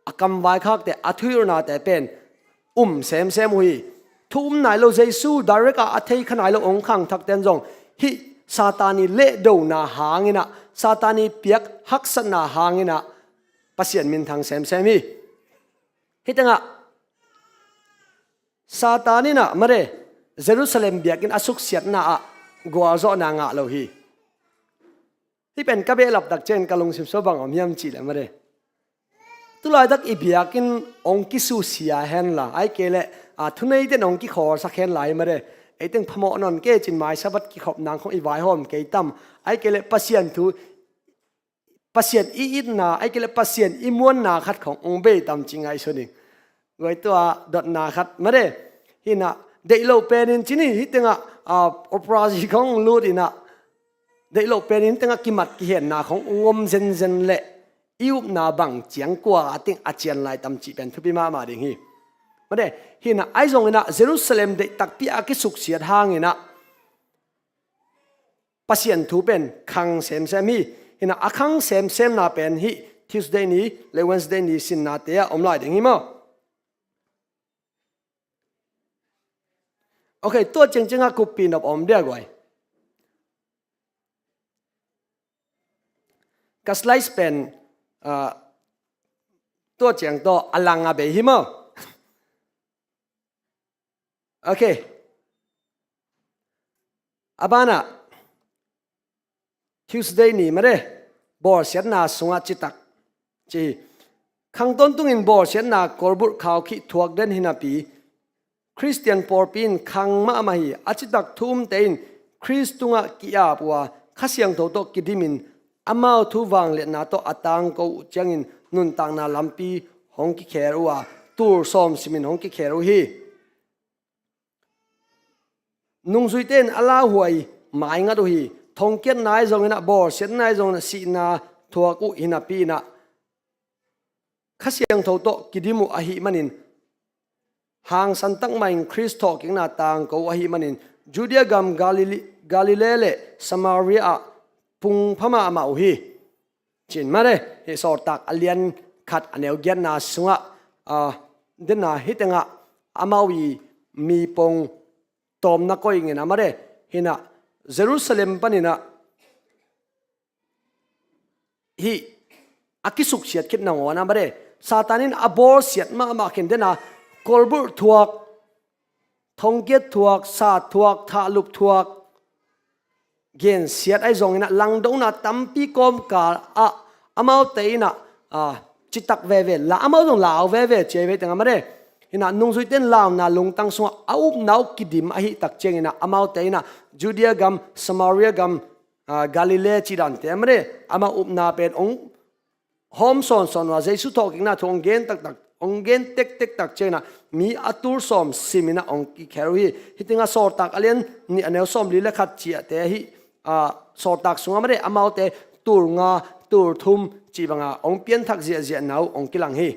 a kamvaikhakte, a thuhilhnate pen um semsem uh hi. Thu um nai lo Jesu direct a a thei kha nai lo ong khangthakten zong hih Satan i lehdona hanginah, Satan i piak haksatna hanginah Pasian minthang semsem hi. Hih tengah Satan inah mare Jerusalem biakinn a suksiatna ah gualzawhna ngah lo hi. Hih pen ka behlap tak ciangin ka lungsim sua bang om hiam cihleh mare, tulaitak i biakinn ong kisusia henla, ai kei leh, a, thuneiten ong kikhawlsak henla hi mare, eiteng phamawh nawn kei cin mai Sabbath kikhop nang khong i vaihawm kei tam, ai kei leh Pasian thu, Pasian i itna, ai kei leh Pasian i muanna khat khong ong bei tam ci ngaihsun ing. Guai tua dotna khat mare. Hinah deih loh penin cini hih tengah, a, operasi khong lut inah deih loh penin tengah kimat kihenna khong ong om zenzen leh i upna bang ciang kua a ting a cian lai tam cih pen thupi mahmah ding hi. Mare, hinah ahi zonginah Jerusalem deih takpi a kisuksiat hanginah Pasian thu pen khang semsem hi. Hinah a khang semsemna pen hih Tuesday ni le Wednesday ni sinnate ah om lai ding hi maw? Ok, tua ciangciangah kuppi nop om dia guai. Ka slides pen, ah, tua ciang tawh a lang a bei hi maw? Ok. A banah Tuesday ni mare, bawlsiatna sungah citak ci hi. Khang tawntungin bawlsiatna kolbulh khaukhih thuak den hinapi Khristian pawlpi in khang mahmah hi. A citak thu umte in Khrist tungah ki-ap uh a, Kha Siangtho tawh kidimin amau thu vangliatna tawh a tangko uh ciangin nuntakna lampi hong kikhel uh a, tul sawm simin hong kikhel uh hi. Nungzuite in a lauhuai maingat uh hi. Thongkiatna ahi zonginah, bawlsiatna ahi zonginah, sihna thuak uh hinapi inah Kha Siangtho tawh kidim uh ahih manin, hangsan tak mahin Khrist thawhkikna tangko uh ahih manin, Judea gam, Galili-, Galilee le Samaria ah pungpha mahmah uh hi. Cin mare, hih Sawltak a lian khat a neu giatna sungah, ah, dena hih tengah amau i mi pong tawmna koih ngena mare, hinah Jerusalem paninah hih a kisuksiat khit nangawnah mare, Satan in a bawlsiat mahmah khin dena kolbulh thuak, thongkiat thuak, sat thuak, thahlup thuak, gensiat ahi zonginah langdona tampi kawmkal ah amaute inah, ah, citak veve, la amau zong lau veve ciai vei tengah mare. Hinah nungzuite in launa lungtang sungah a upna uh kidim ahih tak cianginah amaute inah Judea gam, Samaria gam, ah, Galilee cidante mare, amau upna pen ong hawm sawnsawn uh a, Jesu thawhkikna thu hong gen taktak, hong gen tektektak cianginah mi a tul sawm siminah hong kikhel uh hi. Hih tengah Sawltak a lian nih a neu sawmli le khat ciahte hih, ah, Sawltak sungah mare amaute tul nga, tul thum cih banga hong pianthak ziahziahna uh hong kilang hi.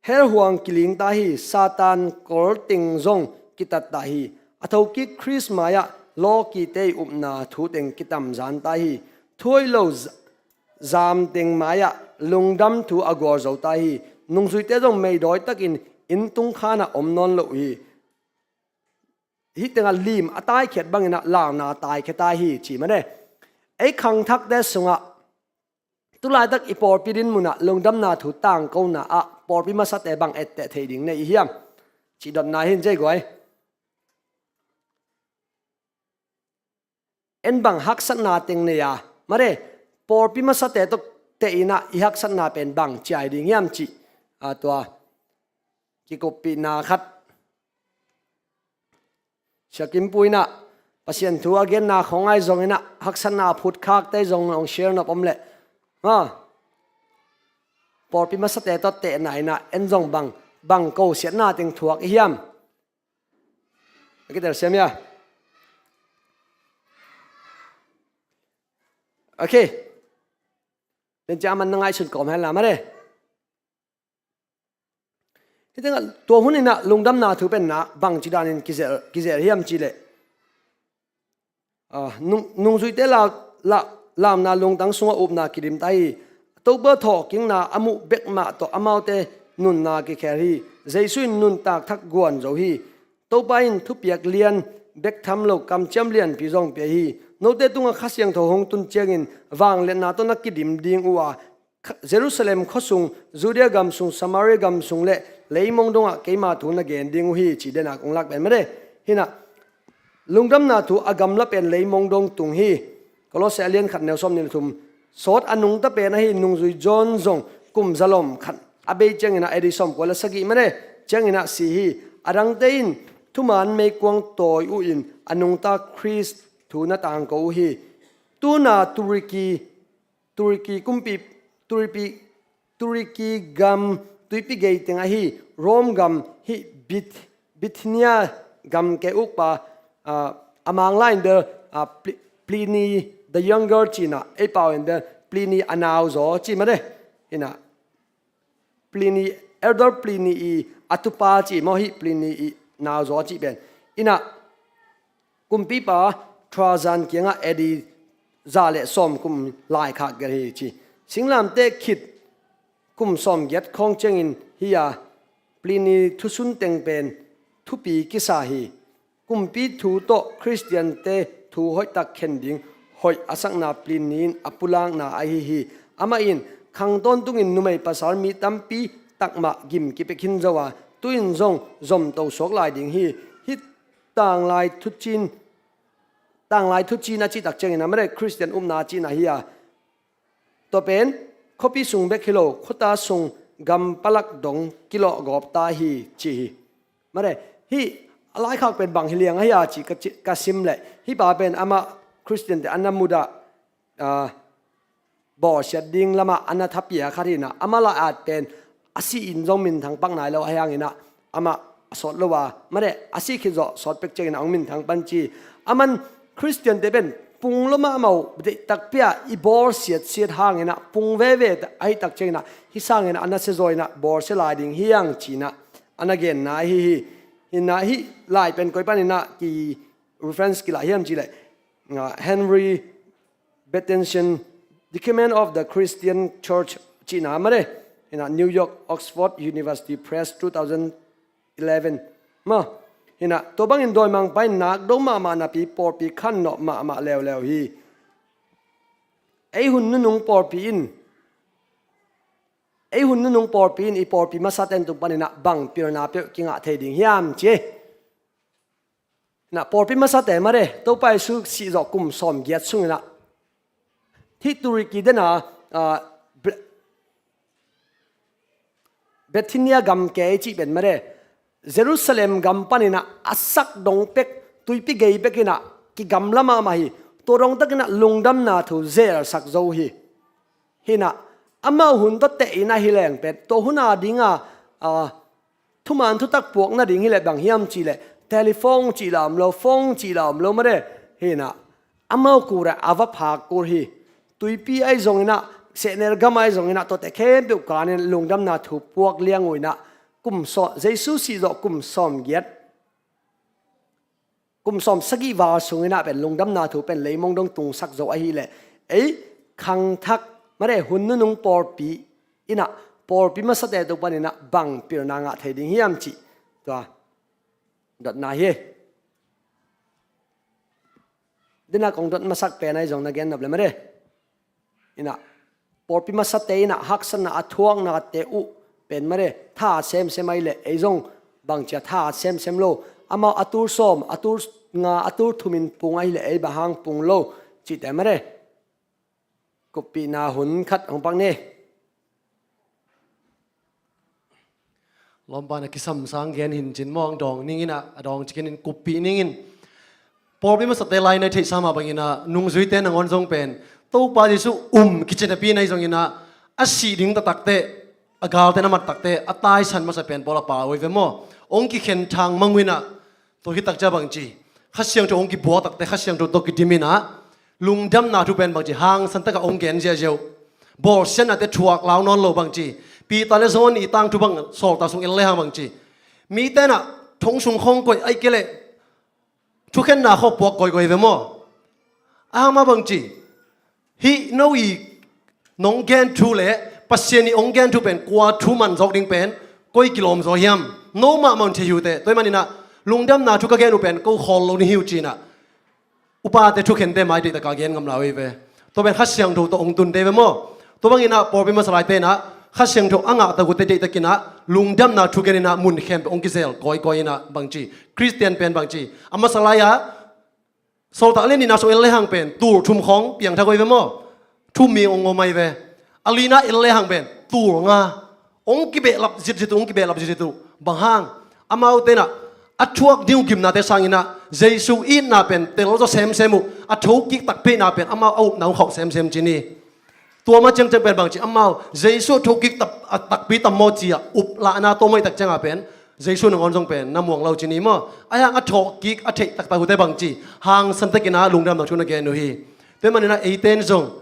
Hell huang kiling ta hi, Satan kol teng zong kitat ta hi. A thokik Khrist mai-ah lawkite i upna thu teng kitamzan ta hi. Thuaih lo z-, zam teng mai-ah lungdam thu a gualzo ta hi. Nungzuite zong meidawi takin inn tungkhanah om nawn lo uh hi. Hih tengah lim a taikhiat banginah launa taikhia ta hi ci mane. Ei khangthakte sungah tulaitak i pawlpi din munah lungdamna thu tangkona ah pawlpi masate bang etteh thei ding nei i hiam? Cihdotna hin zeiguai. En bang haksatna teng nei a, mare, pawlpi masate tawh tehinah i haksatna pen bang ciai ding hiam cih, a, tua kikuppihna khat. Siakimpu inah Pasian thu a genna khong ahi zonginah haksatna a phutkhakte zong hong share nop om leh, ha, pawlpi masate tawh tehna inah en zong bang, bang kosiatna teng thuak i hiam? A kitel siam ia. Okay. Den cia man na ngaihsun kawm hen la mare. Hih tengah tua hun inah lungdamna thu penna bangci danin kizel, kizel hiam cihleh, ah, nung, nungzuite la, la, launa lungtang sungah upna kidim ta hi. Topa thawhkikna a muh bek mah tawh amaute nunna kikhel hi. Jesu in nuntak thak guan zo hi. Topa in thupiak lian bek tham lo kamciam lianpi zong pia hi. Note tungah Kha Siangtho hong tun ciangin vangliatna tawh na kidim ding uh a, Jerusalem khuasung, Judea gam sung, Samaria gam sung le leimong dongah keima thu na gen ding uh hi, ci denak ong lak pen made. Hinah lungdamna thu a gamla pen leimong dong tung hi. Kolose a lian khat neu sawm nih le thum. Sawt a nungta pen ahi nungzui John zong kum zalom khat a bei cianginah A D sawmkua le sagih made cianginah si hi. A dangte in thuman meikuang tawi uh in a nungta Khrist thu na tangko uh hi. Tuna Turkey Turkey kumpi, Turkey, Turkey gam tuipi gei teng ahi Rome gam hi Bith-, Bithynia gam ke ukpa, ah, a mang lai in bel, ah, Pli-, Pliny the Younger cina, ei pau in bel Pliny a nau zaw ci made. Ina Pliny, Elder Pliny i a tupa ci maw hi Pliny i nau zaw ci pen. Ina kumpipa Trajan kiangah A D za le sawm kum laikhak gel hi ci. Singlamteh khit kum sawm giat khawng ciangin hi a Pliny thusun teng pen thupi kisa hi. Kumpi thu tawh Khristiante thu hoihtak khen ding hoih a sakna Pliny in a pulakna ahi hi. Amah in khang tawntungin numei pasal mi tampi takmah gim kipia khin zo a, tu-in zong zomto suak lai ding hi. Hih tanglai thucin, tanglai thucin a cihtak ciangin a made Khristian upna a cihna hi a, tua pen khuapi sung bek hi lo, khuata sung gam palak dong kilawhgawp ta hi ci hi. Made hih a laikhak pen bang hi liang ahi a ci ka ci, ka sim leh hih pa pen amah Khristiante a na mudah, ah, bawlsiat ding lamah a na thapia khat hinah amah lai at pen a si in zong minthang pak nai lo ahi hanginah amah a sawt lo a, made a si khit zawh sawt pek cianginah hong minthang pan ci. Aman Khristiante pen pung lo mahmah uh deihtak pia i bawlsiat siat hanginah pung veve ahi tak cianginah hih sanginah a na siazaw inah bawlsia lai ding hiang cinah a na genna ahi hi. Hinah hih lai pen koi paninah ki reference kilah hiam cileh, ah, Henry Bettention, Decumen of the Christian Church cihna mare. Hinah New York Oxford University Press two thousand eleven. Ma, hinah tua bangin dawimangpa in nakdo mahmah napi pawlpi khan nawh mahmah leuleu hi. Ei hun nunung pawlpi in, ei hun nunung pawlpi in i pawlpi masate tung paninah bang pilna peuh kingah thei ding hiam ci. Hinah pawlpi masate mare, Topa Jesu sih zawh kum sawm giat sunginah hih Turkey dena, ah, Bre-, Bithynia gam kei cih pen mare, Jerusalem gam paninah a sak dong pek, tuipi gei pekinah kigamla mahmah hi. Tua dong takinah lungdamna thu zelsak zo hi. Hinah amau hun tawh teh inah hi leng pen tua huna dinga, ah, thuman thutak puak nading hileh bang hiam cihleh telephone cihla om lo, phone cihla om lo mare. Hinah amau kura a va phak kul hi. Tuipi ahi zonginah, sehner gam ahi zonginah, tuate khempeuh kanin lungdamna thu puak liang uh inah kum sawm, Jesu sih zawh kum sawm giat, kum sawm sagih val sunginah pen lungdamna thu pen leimong dong tungsak zo ahileh ei khangthak mare hun nunung pawlpi inah pawlpi masate tung paninah bang pilna ngah thei ding hiam cih tua dotna hi. Dena kong dot masak pen ahi zong na gen nop le mare. Inah pawlpi masate inah haksatna a thuaknate uh pen mare tha semsem ahileh ei zong bangcia tha semsem lo. Amau a tul sawm, a tul nga, a tul thumin pung ahileh ei bang hang pung lo cihte mare. Kuppihna hun khat hong pak ni. Lawmpa na kisam sang gen hin cin mawng dawng ningin ah, a dawng cikin in kuppih ningin. Pawlpi masate lai na i theihsa mah bangin ah, nungzuite nangawn zong pen Topa Jesu um kici napi na hi zongin ah, a sih ding taktakte, a galte na mat takte, a taisan masa pen pawl a pau hi ve maw? Hong kikhen thang mang uh in ah, tua hi takcia bangci, Kha Siangtho hong kibuak takte Kha Siangtho tawh kidim in ah, lungdamna thu pen bangci hangsan takah hong gen ziahziah uh. Bawlsiatnate thuak lau nawn lo bangci, Peter le John i tangthu bang sawltak sung en le hang bangci, mite in ah thong sung khawng koih ahih kei leh thukhenna khawng puak kawikawi ve maw? Ahang mah bangci, hih no i nong gen thu le Pasian i hong gen thu pen kua thu man zawk ding pen koi kilawm zaw hiam? No mahmah un thei hi uh teh. Tua hi manin ah lungdamna thu ka gen uh pen ko khawl lo ni hi uh ci-in ah, upate thukhente mai deihtakah gen ngam lai uh hi ve. Tua pen Kha Siangtho tawh hong tunte hi ve maw? Tua bangin ah pawlpi masa laite in ah Kha Siangtho a ngah tak uhte deihtakin ah lungdamna thu gen in ah mun khempeuh hong kizel kawikawi in ah bangci, Khristian pen bangci, a masa lai-ah sawltak le nihna sung en le hang pen tul thum khawng piangthak uh hi ve maw? Thum mi hong om ahi ve. A lina en le hang pen tul nga. Hong kibehlap zitzit uh, hong kibehlap zitzit uh. Bang hang? Amaute in ah a thuak ding uh gimnate sangin ah Jesu itna pen tel zaw semsem uh, a thokik takpi itna pen amau a upna hong khauh semsem ci ni. Tua mah ciangciang pen bangci, amau Jesu thokik tap-, a takpi tam maw ci-a up lahna tua mah i tak ciangah pen Jesu nangawn zong pen na muang lo ci ni maw? Ahi hang a thawhkik a theih taktak uhte bangci, hangsan takin ah lungdamna thu na gen uh hi. Tua hi manin ah eite in zong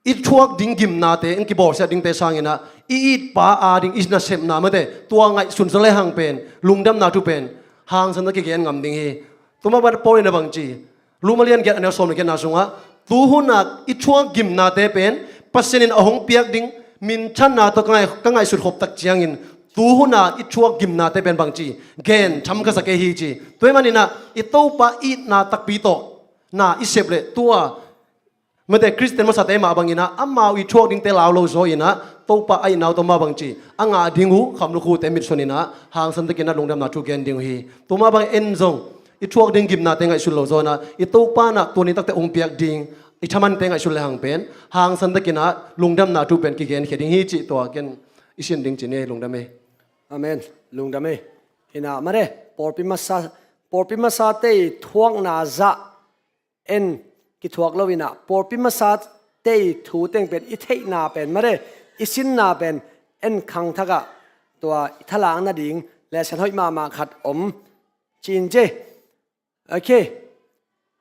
i thuak ding gimnate, in kibawlsiat dingte sangin ah i itpa ading i nasepna mate tua ngaihsun zaw le hang pen lungdamna thu pen hangsan tak kigen ngam ding hi. Tua mah bang Paul in ah bangci, Rom a lian giat a neu sawm le giatna sungah, tu hun a i thuak gimnate pen Pasian in a hong piak ding minthanna tawh ka ngai-, ka ngaihsut khop tak ciangin, tu hun a i thuak gimnate pen bangci, gen tham ka sa kei hi ci. Tua hi manin ah i Topa itna takpi tawh na i sep leh tua mate Khristian masate mah bangin ah amau i thuak dingte lau lo zaw in ah Topa a itna uh tawh mah bangci, a ngah ding uh khamlukhu te mitsuan in ah hangsan takin ah lungdamna thu gen ding uh hi. Tua mah bangin en zong i thuak ding gimnate ngaihsun lo zaw in ah i Topa in ah tua ni takte hong piak ding i thamante ngaihsun le hang pen hangsan takin ah lungdamna thu pen kigenkhia ding hi cih tua ken i sin ding ci ni. Lungdam ei. Amen. Lungdam ei. Hi in ah mare, pawlpi masa, pawlpi masate i thuakna zah en kithuak lo in ah pawlpi masate i thu teng pen i theihna pen mare, i sinna pen en khangthak ah tua i thalak nading lesson hoih mahmah khat om ci-in ci. Ok.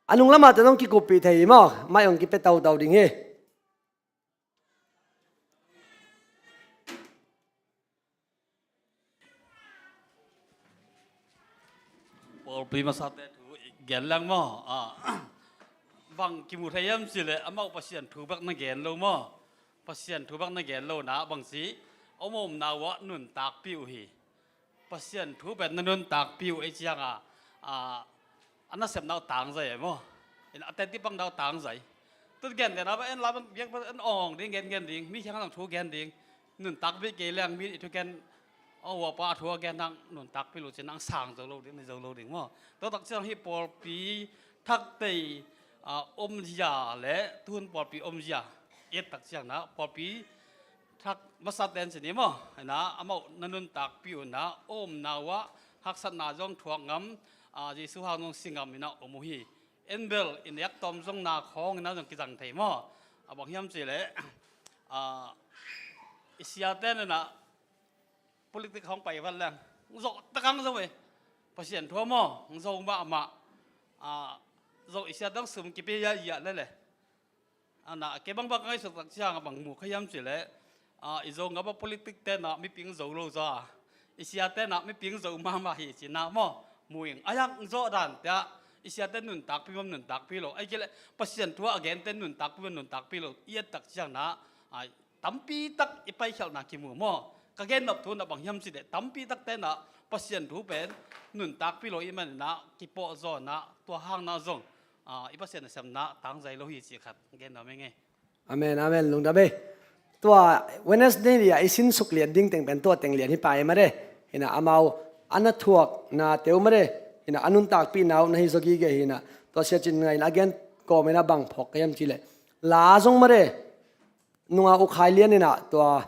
A nung lamah te zong kikuppih thei hi maw? Mai hong kipia toto ding hi. Pawlpi masate thu i gen leng maw? Ah. Bang kimu thei hiam cih leh amau Pasian thu bek na gen lo maw? Pasian thu bek na gen lo na bang ci, om omna uh ah nuntakpih uh hi. Pasian thu pen na nuntakpih uh ei ciang a, a, a nasepna uh tangzai ei maw? In a teti pangna uh tangzai. Tut gen den a ba en la ban biak ba en ong ding gen gen ding, mi hiang lang thu gen ding. Nuntakpih kei leng mi i thu gen, a uapa a thu a gen nang nuntakpih lo cin nang sang zo lo ding, ni zo lo ding maw? Tua tak ciang hi pawlpi thak tei, a, omzia le tuhun pawlpi omzia et tak ciang na pawlpi thak masa ten ci ni maw? Ina amau na nuntakpih uh na omna uh ah haksatna zong thuak ngam, a, Jesu hang zong si ngam ina om uh hi. En bel in yak tom zong na khawng ina zong kizang thei maw? A bang hiam cih leh, a, i siate ina politik hong pai vat leng zawh takang zo e. Pasian thu maw, hong zo mahmah. A, zo i siate hong sum kipi ya ya le le. Ana, kei bangbang ka ngaihsut tak ciang a bang mu kha hiam cih leh, a, i Zo ngam a politik te na miping zo lo zaw a, i siate na miping zo mahmah hi ci na maw? Mu ing. A hiang zawh dan te ah i siate nuntakpih maw, nuntakpih lo? Ai kei leh Pasian thu a gente nuntakpih maw, nuntakpih lo? I et tak ciang na, a, tampi tak i paikhialhna kimu maw? Ka gen nop thu na bang hiam cih leh tampi tak te na Pasian thu pen nuntakpih lo i man na kipawh zaw na tua hang na zong, a, i Pasian nasepna tangzai lo hi cih khat gen nuam ing e. Amen, amen. Lungdam e. Tua Wednesday ni a i sinsuk lian ding teng pen tua teng lian hi pai mare. Hina amau a na thuak na teu mare. Hina a nuntakpih na uh na hi zaw gige hina. Tua sia cin ngai na a gen kawm ina bang phawk ka hiam cih leh, la zong mare. Nunga u khai lian ina tua,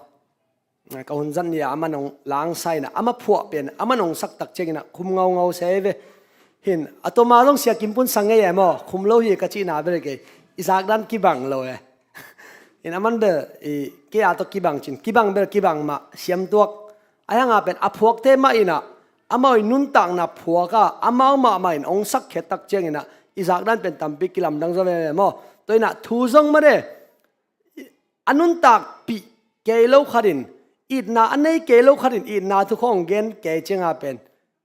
ka hun zat ni a ama nong langsa ina ama phuah pen ama nong sak tak ciang ina khum ngaungau se ve. Hin a toma zong sia kimpun sang ngei e maw, khum lo hi ka cihna bel kei i zak dan kibang lo e. Hin a man bel i kei a tawh kibang cin, kibang bel kibang mah siam tuak. A hiang a pen a phuakte mah ina amau i nuntakna phuak a amau mahmah in ong sak khet tak ciang ina i zak dan pen tampi kilamdang zaw veve maw? Tua ina thu zong mare. A nuntakpih kei lo khatin, itna a nei kei lo khatin itna thu khawng gen kei ciang a pen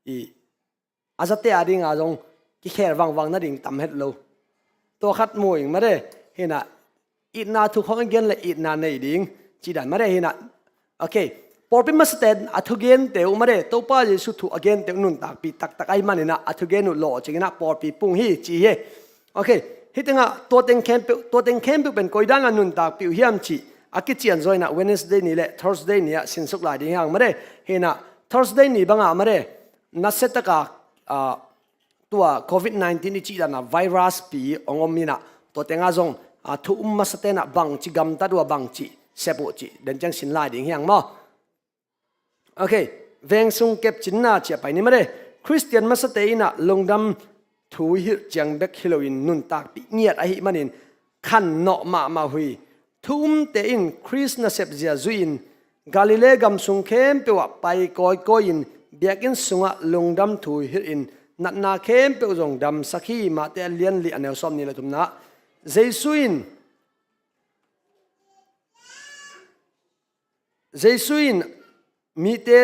i a zate a ding a zong kikhel vangvang nading tam het lo. Tua khat mu ing mare. Hina itna thu khawng i gen le itna nei ding ci dan mare hina. Ok. Pawlpi masate a thugente uh mare, Topa Jesu thu a gente uh nuntakpih taktak ahi man ina a thugen uh lawh cing ina pawlpi pung hi ci hi. Ok. Hih tengah tua teng khempeuh, tua teng khempeuh pen koi dan a nuntakpih uh hiam cih a kician zaw ina Wednesday ni le Thursday ni ah sinsuk lai ding hiang mare. Hina Thursday ni bangah mare, nasia taka, ah, tua covid nineteen i cih dan a virus pi ong om ina tua tengah zong, ah, thu um masate na bangci gamtat uh a bangci sep uh cih den ciang sin lai ding hiang maw? Ok. Veng sung kepcinna ciah pai ni mare. Khristian masate ina lungdam thu hilh ciang bek hi loin nuntakpih ngiat ahih manin khan nawh mahmah uh hi. Thu umte in Khrist nasep zia zui-in Galilee gam sung khempeuh ah pai kawikawi in biakinn sungah lungdam thu hilhin natna khempeuh zong damsak hi. Mate a lian li a neu sawm ni le thumna. Jesu in Jesu in mite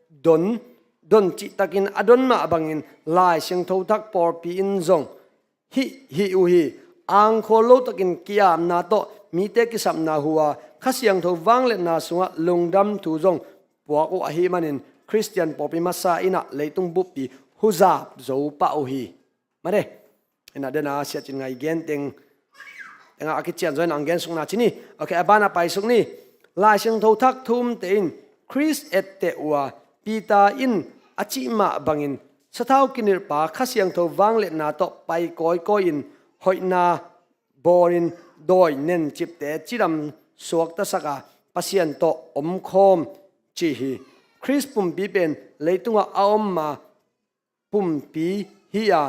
don, don cihtakin a don mah bangin Lai Siangtho Thak pawlpi in zong hih, hih uh hi. Angkhawl lotakin ki-apna tawh mite kisapna hua Kha Siangtho vangliatna sungah lungdam thu zong puak uh ahih manin Khristian pawlpi masa inah leitung buppi huzap zo pah uh hi. Mare. Ina dena siacin ngai gen teng, tenga a kician zaw in ang gen sukna ci ni. Ok, a bana pai suk ni. Lai Siangtho Thak thu umte in Khrist etteh uh a, Peter in a cih mah bangin sathau kinilhpa Kha Siangtho vangliatna tawh pai kawikawi in hoihna bawlin dawi nencipte cidam suaktasak a Pasian tawh omkhawm ci hi. Khrist pumpi pen leitungah a om ma pumpi hi a,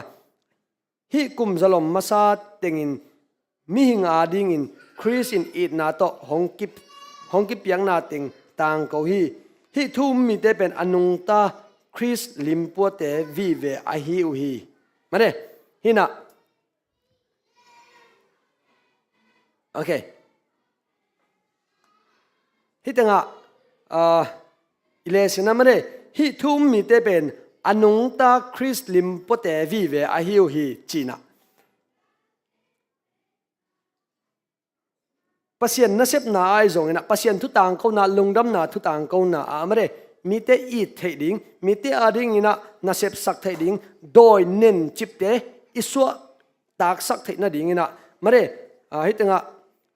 hih kum zalom masa tengin mihing adingin Khrist in itna tawh hong kip, hong kipiakna teng tangko hi. Hih thu um mite pen a nungta Khrist limpuate vive ahi uh hi. Mane, hinah. Ok. Hih tengah, ah, i lesson ah mane, hih thu um mite pen a nungta Khrist limpuate vive ahi uh hi cinah. Pasian nasepna ahi zongin ah, Pasian thu tangkona, lungdamna thu tangkona ah mate, mite it theih ding, mite adingin ah nasepsak theih ding dawi nencipte i suah taksak theih nadingin ah mate, ah, hih tengah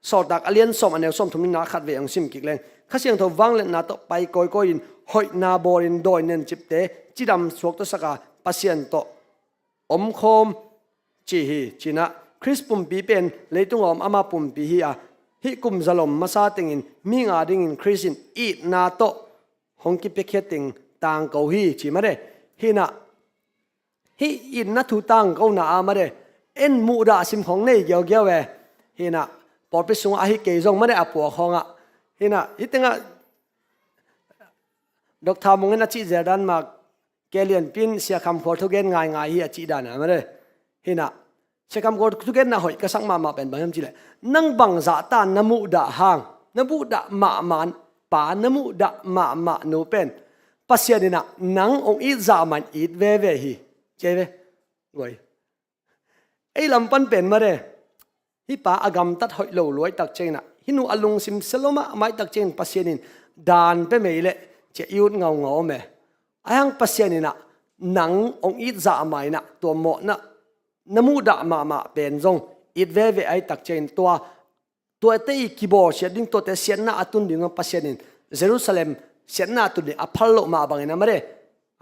Sawltak a lian sawm, a neu sawm thum nihna khat vei hong sim kik leng, Kha Siangtho vangliatna tawh pai kawikawi in hoihna bawlin dawi nencipte cidam suak tawh sak a, Pasian tawh omkhawm ci hi. Cinah Khrist pumpi pen leitung a om ama pumpi hi a, hih kum zalom masa tengin mihing adingin Khrist in itna tawh hong kipiakhia teng tangko hi ci mate. Hinah hih itna thu tangkona ah mate, en muhdah sim khong nei giaugiau e. Hinah pawlpi sungah ahi kei zong mate, a pua khawngah. Hinah hih tengah Doctor Mung in a cih zel dan mah, kei lianpi in Sia Kham Khual thugen ngaingai hi a cih dan a mate. Hinah Sia Kham Khual thugenna hoih ka sak mahmah pen bang hiam cihleh, nang bang zahta na muhdah hang, na muhdah mahmah pa, na muhdah mahmah nu pen Pasian inah nang hong it zah mah in it veve hi. Ci ve. Guai. Ei lam pan pen mate, hih pa a gamtat hoih lo lua ahih tak cianginah, hih nu a lungsim sia lo mahmah ahih tak ciangin Pasian in daan pia mei leh cia i ut ngaungau om e. Ahi hang Pasian inah nang hong it zah mah inah tua mawhna na muhdah mahmah pen zong it veve ahih tak ciangin tua tuate i kibawlsiat ding, tuate siatna a tun ding zong Pasian in Jerusalem siatna a tun ding a phal loh mah bangin a mate,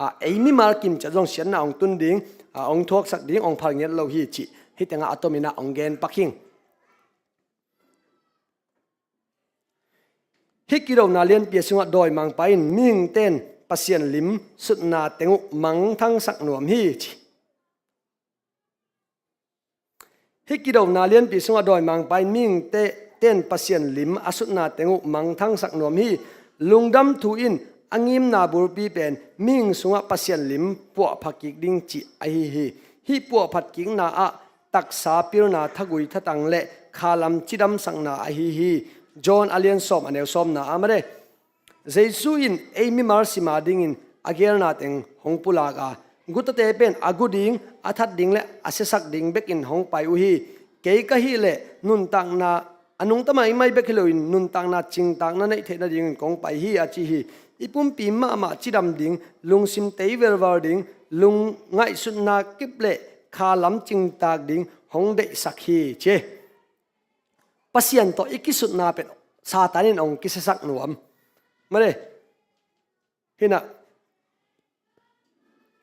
a, ei mimal kimciat zong siatna hong tun ding, a, hong thuaksak ding, hong phal ngiat lo hi cih hih tengah a tomin ah hong gen pak hing. Hih kidona lianpi a sungah dawimangpa in mihingte in Pasian lim sutna teng uh mangthangsak nuam hi ci. Hih kidona lianpi sungah dawimangpa in mihingte ten Pasian lim a sutna teng uh mangthangsak nuam hi. Lungdam thu in a ngimna bulpi pen mihing sungah Pasian lim puahpha kik ding cih ahi hi. Hih puahphat kikna ah taksa pilna thagui thatang le khalam cidamsakna ahi hi. John a lian sawm a neu sawmna ah mate. Jesu in ei mimal sim adingin a geelna teng hong pulak a, gutate pen a gu ding, a that ding le a siasak ding bekin hong pai uh hi. Kei ka hih leh nuntakna a nungta maimai bek hi loin nuntakna cingtaak na neih theih nadingin kong pai hi a ci hi. I pumpi mahmah cidam ding, lungsim tei velval ding, lungngaihsutna kip le khalam cingtaak ding hong deihsak hi ci. Pasian tawh i kisutna pen Satan in hong kisiasak nuam. Mate. Hinah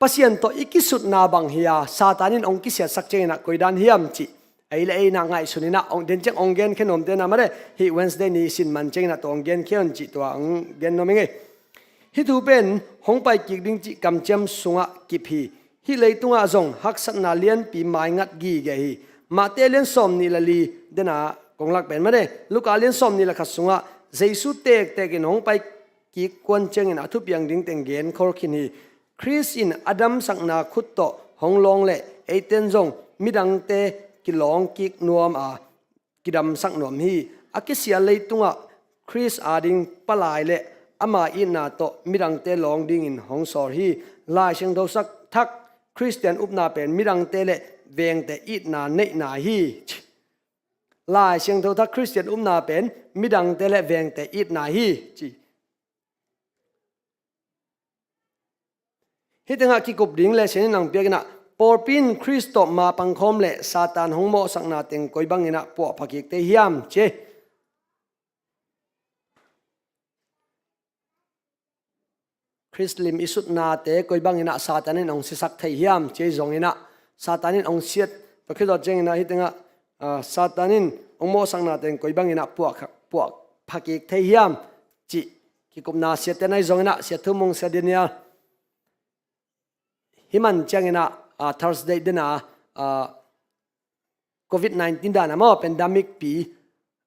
Pasian tawh i kisutna bang hi a, Satan in hong kisiatsak cianginah koidan hiam cih ei le ei inah ngaihsun inah hong, den ciang hong genkhia nuamte na mate, hih Wednesday ni sin man cianginah tua hong genkhia un cih tua hong gen nuam ing ei. Hih thu pen hong pai kik ding cih kamciam sungah kip hi. Hih leitungah zong haksatna lianpi maingat gige hi. Mate lian sawm nih le li dena kong lak pen mate, Luka lian sawm nih le khat sungah Jesu tektek in hong pai kik kuan ciangin a thupiang ding teng genkhol khin hi. Khrist in a damsakna khut tawh hong lawng leh eiten zong midangte kilawng kik nuam a, kidamsak nuam hi. A kisia leitungah Khrist ading palai le ama itna tawh midangte lawng dingin hong sawl hi. Lai Siangtho sak thak Khristian upna pen midangte le vengte itna neihna hi. Lai Siangtho thak Khristian upna pen midangte le vengte itna hi ci. Hih tengah kikup ding le sianin ang piakinah pawlpi in Khrist tawh ma pangkhawm le Satan hong mawhsakna teng koi banginah puahpha kik thei hiam ci. Khrist lim i sutnate koi banginah Satan in hong siasak thei hiam ci zonginah Satan in hong siat, pakhiat zawh cianginah hih tengah, ah, Satan in hong mawhsakna teng koi banginah puah, puahpha kik thei hiam cih kikupna siate nai zonginah Sia Thu Mung, Sia Daniel, hih man cianginah, ah, Thursday dena, ah, covid nineteen dana maw pandemic pi,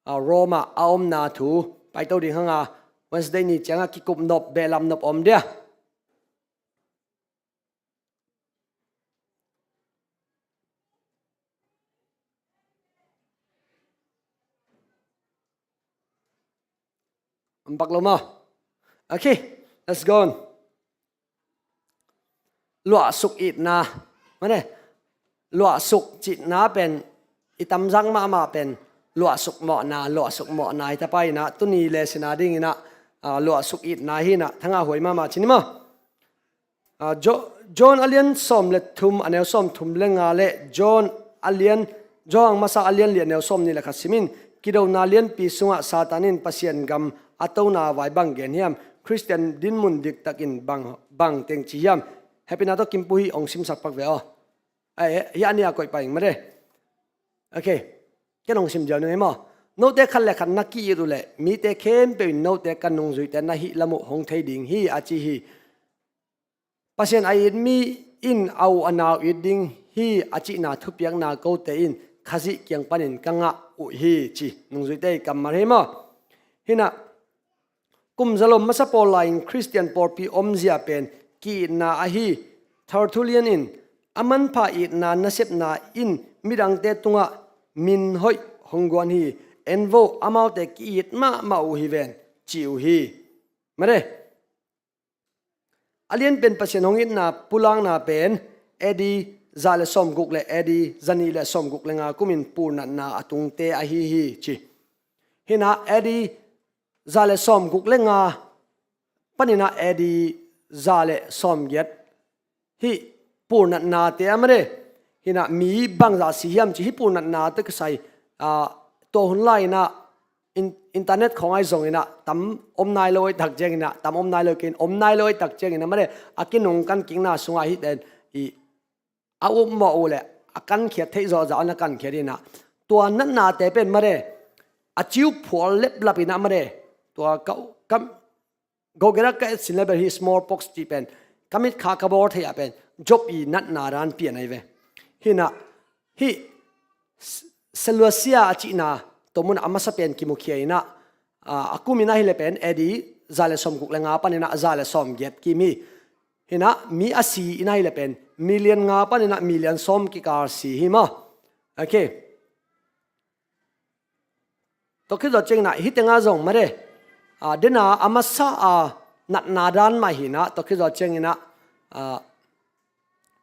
ah, Rome ah a omna thu paito ding hanga Wednesday ni cianga kikup nop, behlap nop om dia. Om pak lo maw? Okay, let's go on. Luahsuk itna. Mane, luahsuk cihna pen i tamzak mahmah pen luahsuk mawhna, luahsuk mawhna hi tapai inah, tuni le sina dinginah, ah, luahsuk itna hi inah, thangah huai mahmah ci ni maw. Ah, Jo-, John a lian sawm le thum, a neu sawm thum le nga le John a lian, John masa a lian li a neu sawm nih le khat simin, kidona lianpi sungah Satan in Pasian gam a tona vai bang gen hiam, Khristian dinmun diktakin bang, bang teng ci hiam, hehpihna tawh Kimpu hi hong simsak pak ve aw. Ai, hi a nih a koih pai ing mare. Ok. Ken hong sim ziau ning ei maw. Note khat le khat na ki-it uh leh mite khempeuh in note ka nungzuite na hih lam uh hong thei ding hi a ci hi. Pasian a it mi in a u a nau it ding hi a cihna thupiakna kote in Khazih kiang panin ka ngah uh hi ci. Nungzuite i kammal hi maw. Hi inah, kum zalom masa pawl lai-in Khristian pawlpi omzia pen ki-itna ahi. Tertullian in a manpha itna nasepna in midangte tungah min hoih hong guan hi. En vo, amaute ki-it mahmah uh hi ven ci uh hi. Mare. A lianpen Pasian hong itna pulakna pen A D za le sawmguk le A D za nih le sawmguk le nga kumin pulnatna a tungte ahi hi ci. Hi inah A D za le sawmguk le nga paninah A D za le sawmgiat hih pulnatnate a mare. Hi inah mi bangzah si hiam ci hih pulnatnate kisai, ah, tua hun lai inah in-, internet khawng ahi zong inah tam om nai lo ahi tak ciang inah, tam om nai lo kei in om nai lo ahi tak ciang inah mare, a kinung kan kikna sungah hih ten i a upmawh uh leh a kankhiat theih zawhzah a na kankhiat inah, tua natnate pen mare, a ciu phual leplap inah mare, tua ka, ka, gogera ka et sin le bel hih smallpox cih pen ka mitkha ka bawl theih ah pen Job i natna dan pian ahi ve. Hi inah hih S-, Seleucia a cihna tua munah a masa pen kimukhia inah, ah, a kum inah hi le pen A D za le sawmguk le nga paninah za le sawmgiat kim hi. Hi inah mi a si inah hi le pen million nga paninah million sawm kikal si hi maw. Ok. Tua khit zawh ciang inah hih tengah zong mare, ah, dena a masa a natna dan mah hi inah, tua khit zawh ciang inah, ah,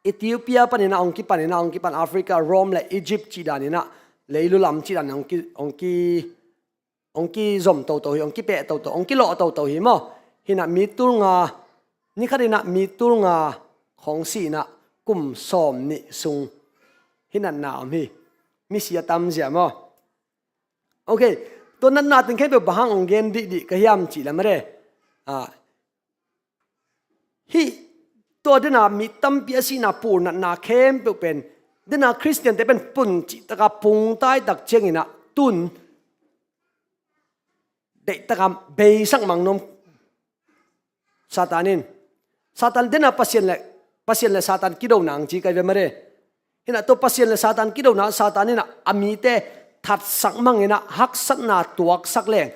Ethiopia paninah hong kipan inah, hong kipan Africa, Rome le Egypt cih dan inah, leilu lam cih dan hong ki, hong ki, hong kizom toto hi, hong kipeh toto, hong kilawh toto hi maw. Hi inah mi tul nga, ni khat inah mi tul nga khawng si inah kum sawm nih sung hih natna om hi. Misi a tamzia maw. Ok. Tua natna teng khempeuh bang hang hong gen dihdih ka hiam cih le mare, ah, hih tua dena mi tampi a sihna pulnatna khempeuh pen dena Khristiante pen pun cihtaka pungtai tak ciang inah tun deihtaka beisak mang nuam. Satan in, Satan dena Pasian le, Pasian le Satan kidona ang ci kai ve mare. Hi inah tua Pasian le Satan kidona Satan inah a mite thatsak mang inah haksatna tuaksak leng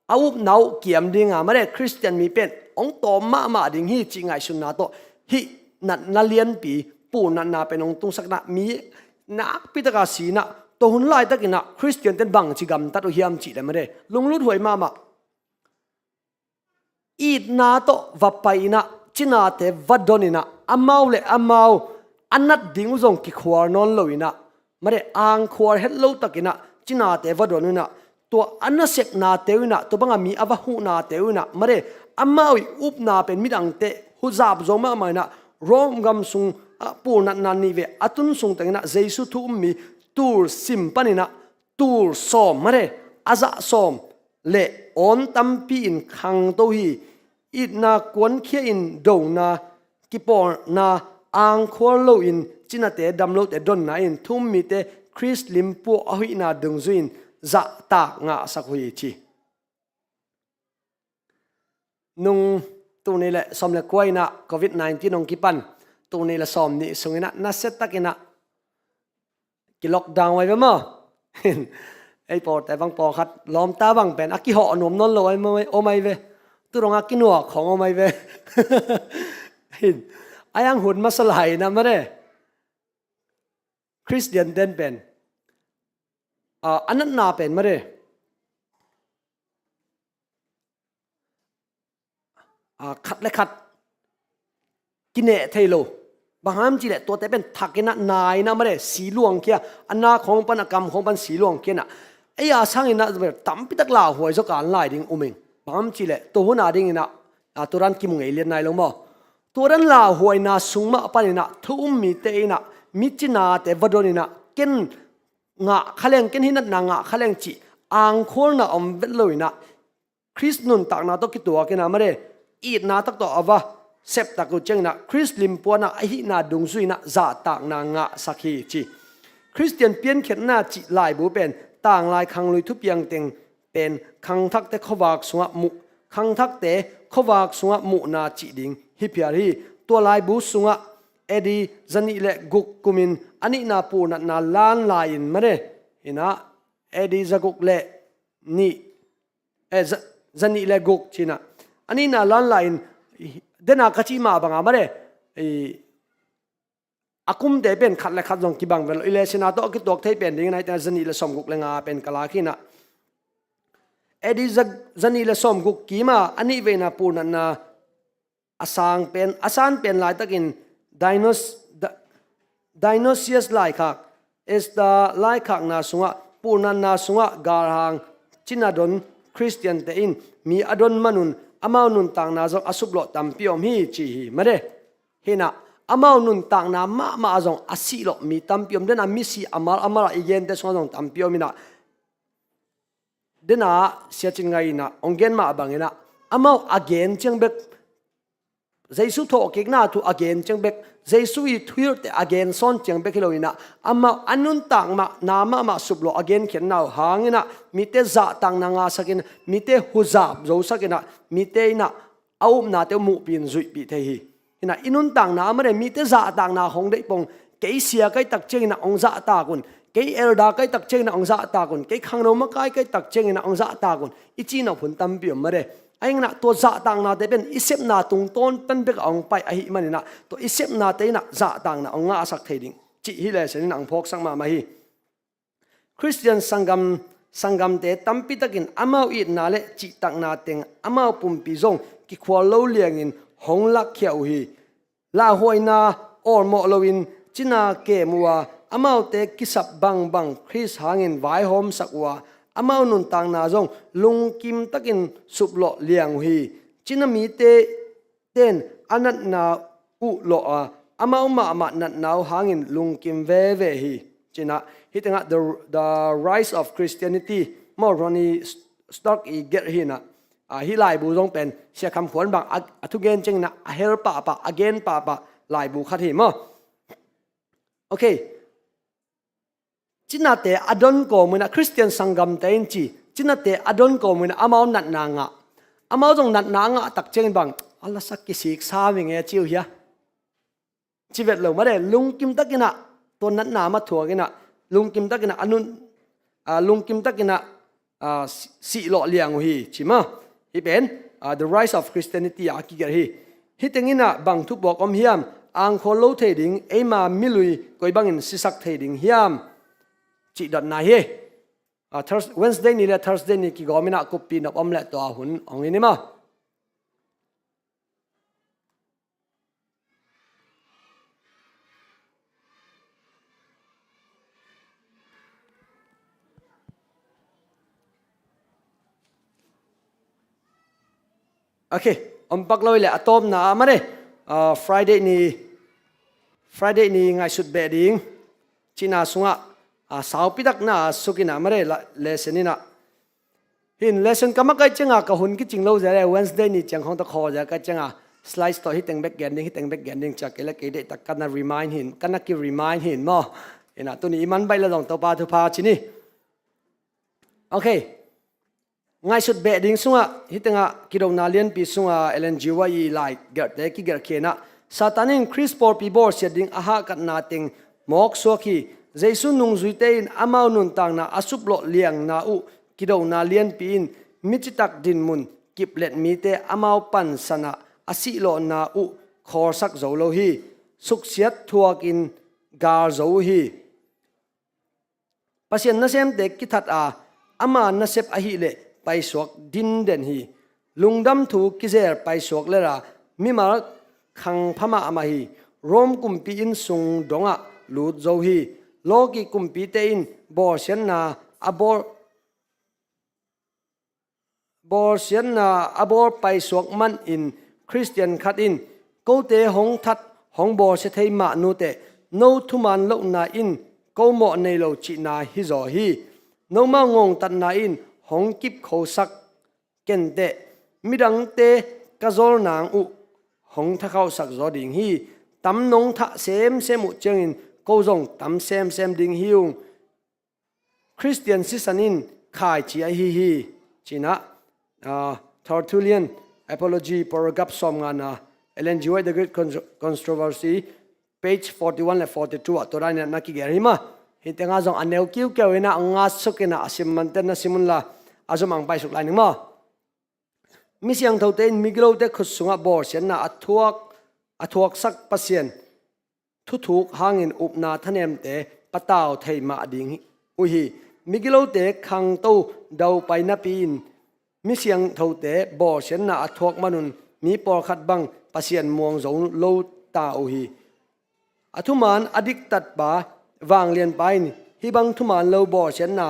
a upna uh kiam dinga mare Khristian mi pen hong tawm mahmah ding hi cih ngaihsunna tawh hih natna lianpi pulnatna pen hong tungsak inah mi nakpitaka si inah tua hun laitak inah Khristiante in bangci gamtat uh hiam cih le mare lunglut huai mahmah. Itna tawh va pai inah cinate va don inah amau le amau a nat ding uh zong kikhual nawn lo inah mare angkhual het lo tak inah cinate va don uh inah tua a nasepnate uh inah tua banga mi a va huhnate uh inah mare amau i upna pen midangte huzap zo mahmah inah Rome gam sung ah pulnatna nih vei a tun sung teng inah Jesu thu um mi tul sim pan inah tul sawm mare a zah sawm le awn tampi in khangto hi. Itna kuankhia in dona kipawlna angkhual loin cinate damlote donna in thu um mite Khrist lim puah a huihna dungzui in zahtak ngahsak uh hi ci. Nung tul nih le sawm le kua inah covid nineteen hong kipan tul nih le sawm nih sung inah nasia tak inah ki-lockdown ai ve maw. Ei pawlte bang pawlkhat lawmta bang pen a kihawh nuam nawn lo ai maw, om ai ve. Tudong a kinuak khawng om ai ve. Hin, a yang hun masa lai inah mare Khristian ten pen, ah, a natna pen mare ah, khat le khat kineh thei lo. Bang hang hiam cih leh tuate pen thak inah nai inah mare si luangkhia, a na khawng pan a kam khawng pan si luangkhia inah ei a sangin ah tampitak lauhuai zaw kan lai ding um ing. Bang hang hiam cih leh tua hun a dingin ah, a, tua dan kimu ngei lian nai lo maw? Tua dan lauhuaina sung mah panin ah thu um mite in ah mi cinate va donin ah ken ngah kha leng, ken hih natna ngah kha leng cih angkhualna om vet loin ah Khrist nuntakna tawh kituakin ah mare, itna tak tawh a va sep tak uh ciangin ah Khrist limpuanna ahihna dungzui in ah zahtakna ngahsak hi ci. Khristian piankhiatna cih laibu pen tanglai khanglui thupiang teng pen khangthakte khuavak sungah muh, khangthakte khuavak sungah muhna cih ding hi phial hi. Tua laibu sungah A D zanih le guk kumin a nihna pulnatna lan lai-in mare, in ah A D zaguk le nih, eh, za, zanih le guk ci-in ah a nihna lan lai-in, dena ka cih mah banga mare, i, a kumte pen khat le khat zong kibang vet lo. I lesson a tawh a kituak thei pen dingin ah hih teng zanih le sawmguk le nga pen ka lak hi in ah, A D za, zanih le sawmguk kim a a nih veina pulnatna a sang pen, a san pen laitakin Dionys, Di, Dionysius laikhak, Esther laikhakna sungah, pulnatna sungah galhang cina don Khristiante in mi a don manun amau nuntakna zong a suplawh tampi om hi ci hi mare. Hi in ah amau nuntakna mahmah zong a sihlawh mi tampi om, dena misi a mal a mal a i gente sungah zong tampi om in ah, dena Sia Cin Ngai in ah hong gen mah bangin ah amau a gen ciang bek, Jesu thawhkikna thu a gen ciang bek, Jesu i thuhilhte a gen sawn ciang bek hi loin ah amau a nuntak mahmah, na mahmah suplawh a genkhiatna uh hangin ah mite zahtakna ngahsakin, mite huzap zosakin ah mite in ah a upnate uh muhpih in zuihpih thei hi. Hi in ah i nuntakna a mare mite zahtakna hong deih pong, kei sia ka hih tak ciangin ah hong zahtak un, kei elder ka hih tak ciangin ah hong zahtak un, kei khangno makai ka hih tak ciangin ah hong zahtak un, i cihnop hun tampi om mare. Ahi hangin ah tua zahtaknate pen i sepna tungtawn pan bek a hong pai ahih manin ah tua i sepnate in ah zahtakna hong ngahsak thei ding cih hih lesson in ah hong phawksak mahmah hi. Khristian sanggam, sanggamte tampitakin amau itna le cihtakna teng amau pumpi zong kikhual lo liangin hong lakkhia uh hi. Lauhuaina awlmawh loin cina kem uh a, amaute kisap bangbang Khrist hangin vaihawmsak uh a, amau nuntakna zong lungkim takin suplawh liang uh hi. Cina mite ten a natna uh lawh a, amau mahmah natna uh hangin lungkim veve hi. Ci-in ah hih tengah the, the Rise of Christianity, maw, Ronnie Stark i gelh hi in ah, a, hih laibu zong pen Sia Kham Khuan bang a, a thugen ciangin ah a hel pahpah, a gen pahpah laibu khat hi maw. Ok. Cinate a don kawmin ah, Khristian sanggamte in ci, cinate a don kawmin ah amau natna ngah. Amau zong natna a ngah tak ciangin bang, a lasak kisik sa mi nge ci uh hia? Ci vet lo mare, lungkim takin ah tua natna mah thuakin ah, lungkim takin ah a nun, a, lungkim takin ah, a, si, sihlawh liang uh hi ci maw. Hih pen, a, The Rise of Christianity ah a kigelh hi. Hih tengin ah bang thupuak om hiam? Angkhawl lo thei ding eima milui koi bangin sisak thei ding hiam? Cih dotna hi. A, Thurs, Wednesday ni le Thursday ni kigawmin ah kuppi nop om le tua hun hong in hi maw. Ok, om pak lo hi leh a tawpna ah mare, ah, Friday ni, Friday ni ngaihsut beh ding cihna sungah, ah, saupitakna sukin ah mare, la, lesson in ah. Hin lesson ka makaih cianga ka hun kicing lo zia le, Wednesday ni ciang khawng tawh khawl zia ka cianga slides tawh hih teng bek gen ding, hih teng bek gen ding ci-a kei le kei deihtak ka na remind hi, ka na ki remind hi maw. Hi in ah tuni i man baih le zong Topa thupha ci ni. Ok. Ngaihsut beh ding sungah, hih tengah kidona lianpi sungah Ellen G. White i lai gelhte kigelh khin ah, Satan in Khrist pawlpi bawlsiat ding a hahkatna teng mawksuak hi. Jesu nungzuite in amau nuntakna a suplawh liangna uh kidona lianpi in mi citak dinmun kiplet mite amau pansan ah a sihlawhna uh khawlsak zo lo hi. Suksiat thuakin gal zo uh hi. Pasian nasemte kithat a, ama nasep ahih leh paisuak dinden hi. Lungdam thu kizel paisuak lel a, mimal khang pha mahmah hi. Rome kumpi innsung dongah lut zo hi. Lawki kumpite in bawlsiatna a bawl, bawlsiatna a bawl paisuak manin Khristian khat in, "Kote hong that, hong bawlsia thei mah nuteh, no thuman lohna in ko mawh nei lo," cihna hizaw hi. Nomau ngongtatna in hong kipkhosak kenteh, midangte ka zawl nang uh hong thakhauhsak zaw ding hi. Tam nong thah semsem uh ciangin ko zong tam semsem ding hi ung. Khristian sisan in khaici ahi hi, cinah, ah, Tertullian Apology, paragraph sawmngana, Ellen G. White, The Great Contro-, Controversy, page forty-one le forty-two ah tua dan inah na kigen hi mah. Hih tengah zong a neu kiukiau inah, a ngat suk inah, a sim mante na sim unla, a zumang paisuk lai ning maw. Mi siangthote in migilote khut sungah bawlsiatna a thuak, a thuaksak Pasian thuthuk hangin upna thanemte patau thei mah ding uh hi. Migilote khangto daupai napi-in mi siangthote bawlsiatna a thuak manun mi pawlkhat bang Pasian muang zo lo ta uh hi. A thuman a diktatpa, vanglianpa in hih bang thuman lo bawlsiatna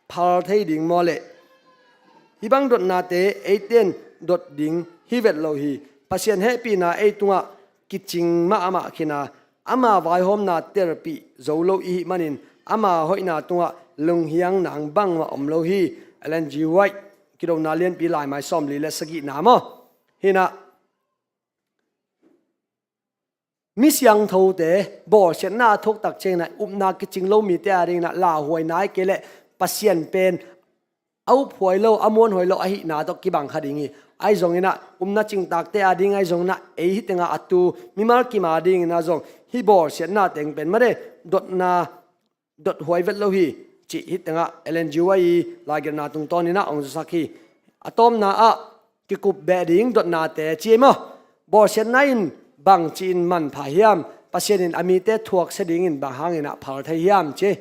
phal thei ding maw leh? Hih bang dotnate eite in dot ding hi vet lo hi. Pasian hehpihna ei tungah kicing mahmah khin a, ama vaihawmna telpih zo lo i hih manin ama hoihna tungah lunghiang nang bangmah om lo hi. Ellen G. White, Kidona Lianpi, laimai sawmli le sagihna maw. Hinah, mi siangthote bawlsiatna a thuak tak ciangin ah upna kicing lo mite adingin ah lauhuaina ahih kei leh Pasian pen a uphuai lo, a muanhuai lo ahihna tawh kibang kha ding hi. Ahi zongin ah upna cingtakte ading ahi zongin ah ei hih tengah a tu mimal kim adingin ah zong hih bawlsiatna teng pen mate dotna dot huai vet lo hi, cih hih tengah Ellen G. White i laigelhna tungtawnin ah hong zasak hi. A tawpna ah kikup beh ding dotnate ci ei maw. Bawlsiatna in bangci-in manpha hiam? Pasian in a mite thuaksia dingin bang hangin ah phal thei hiam ci?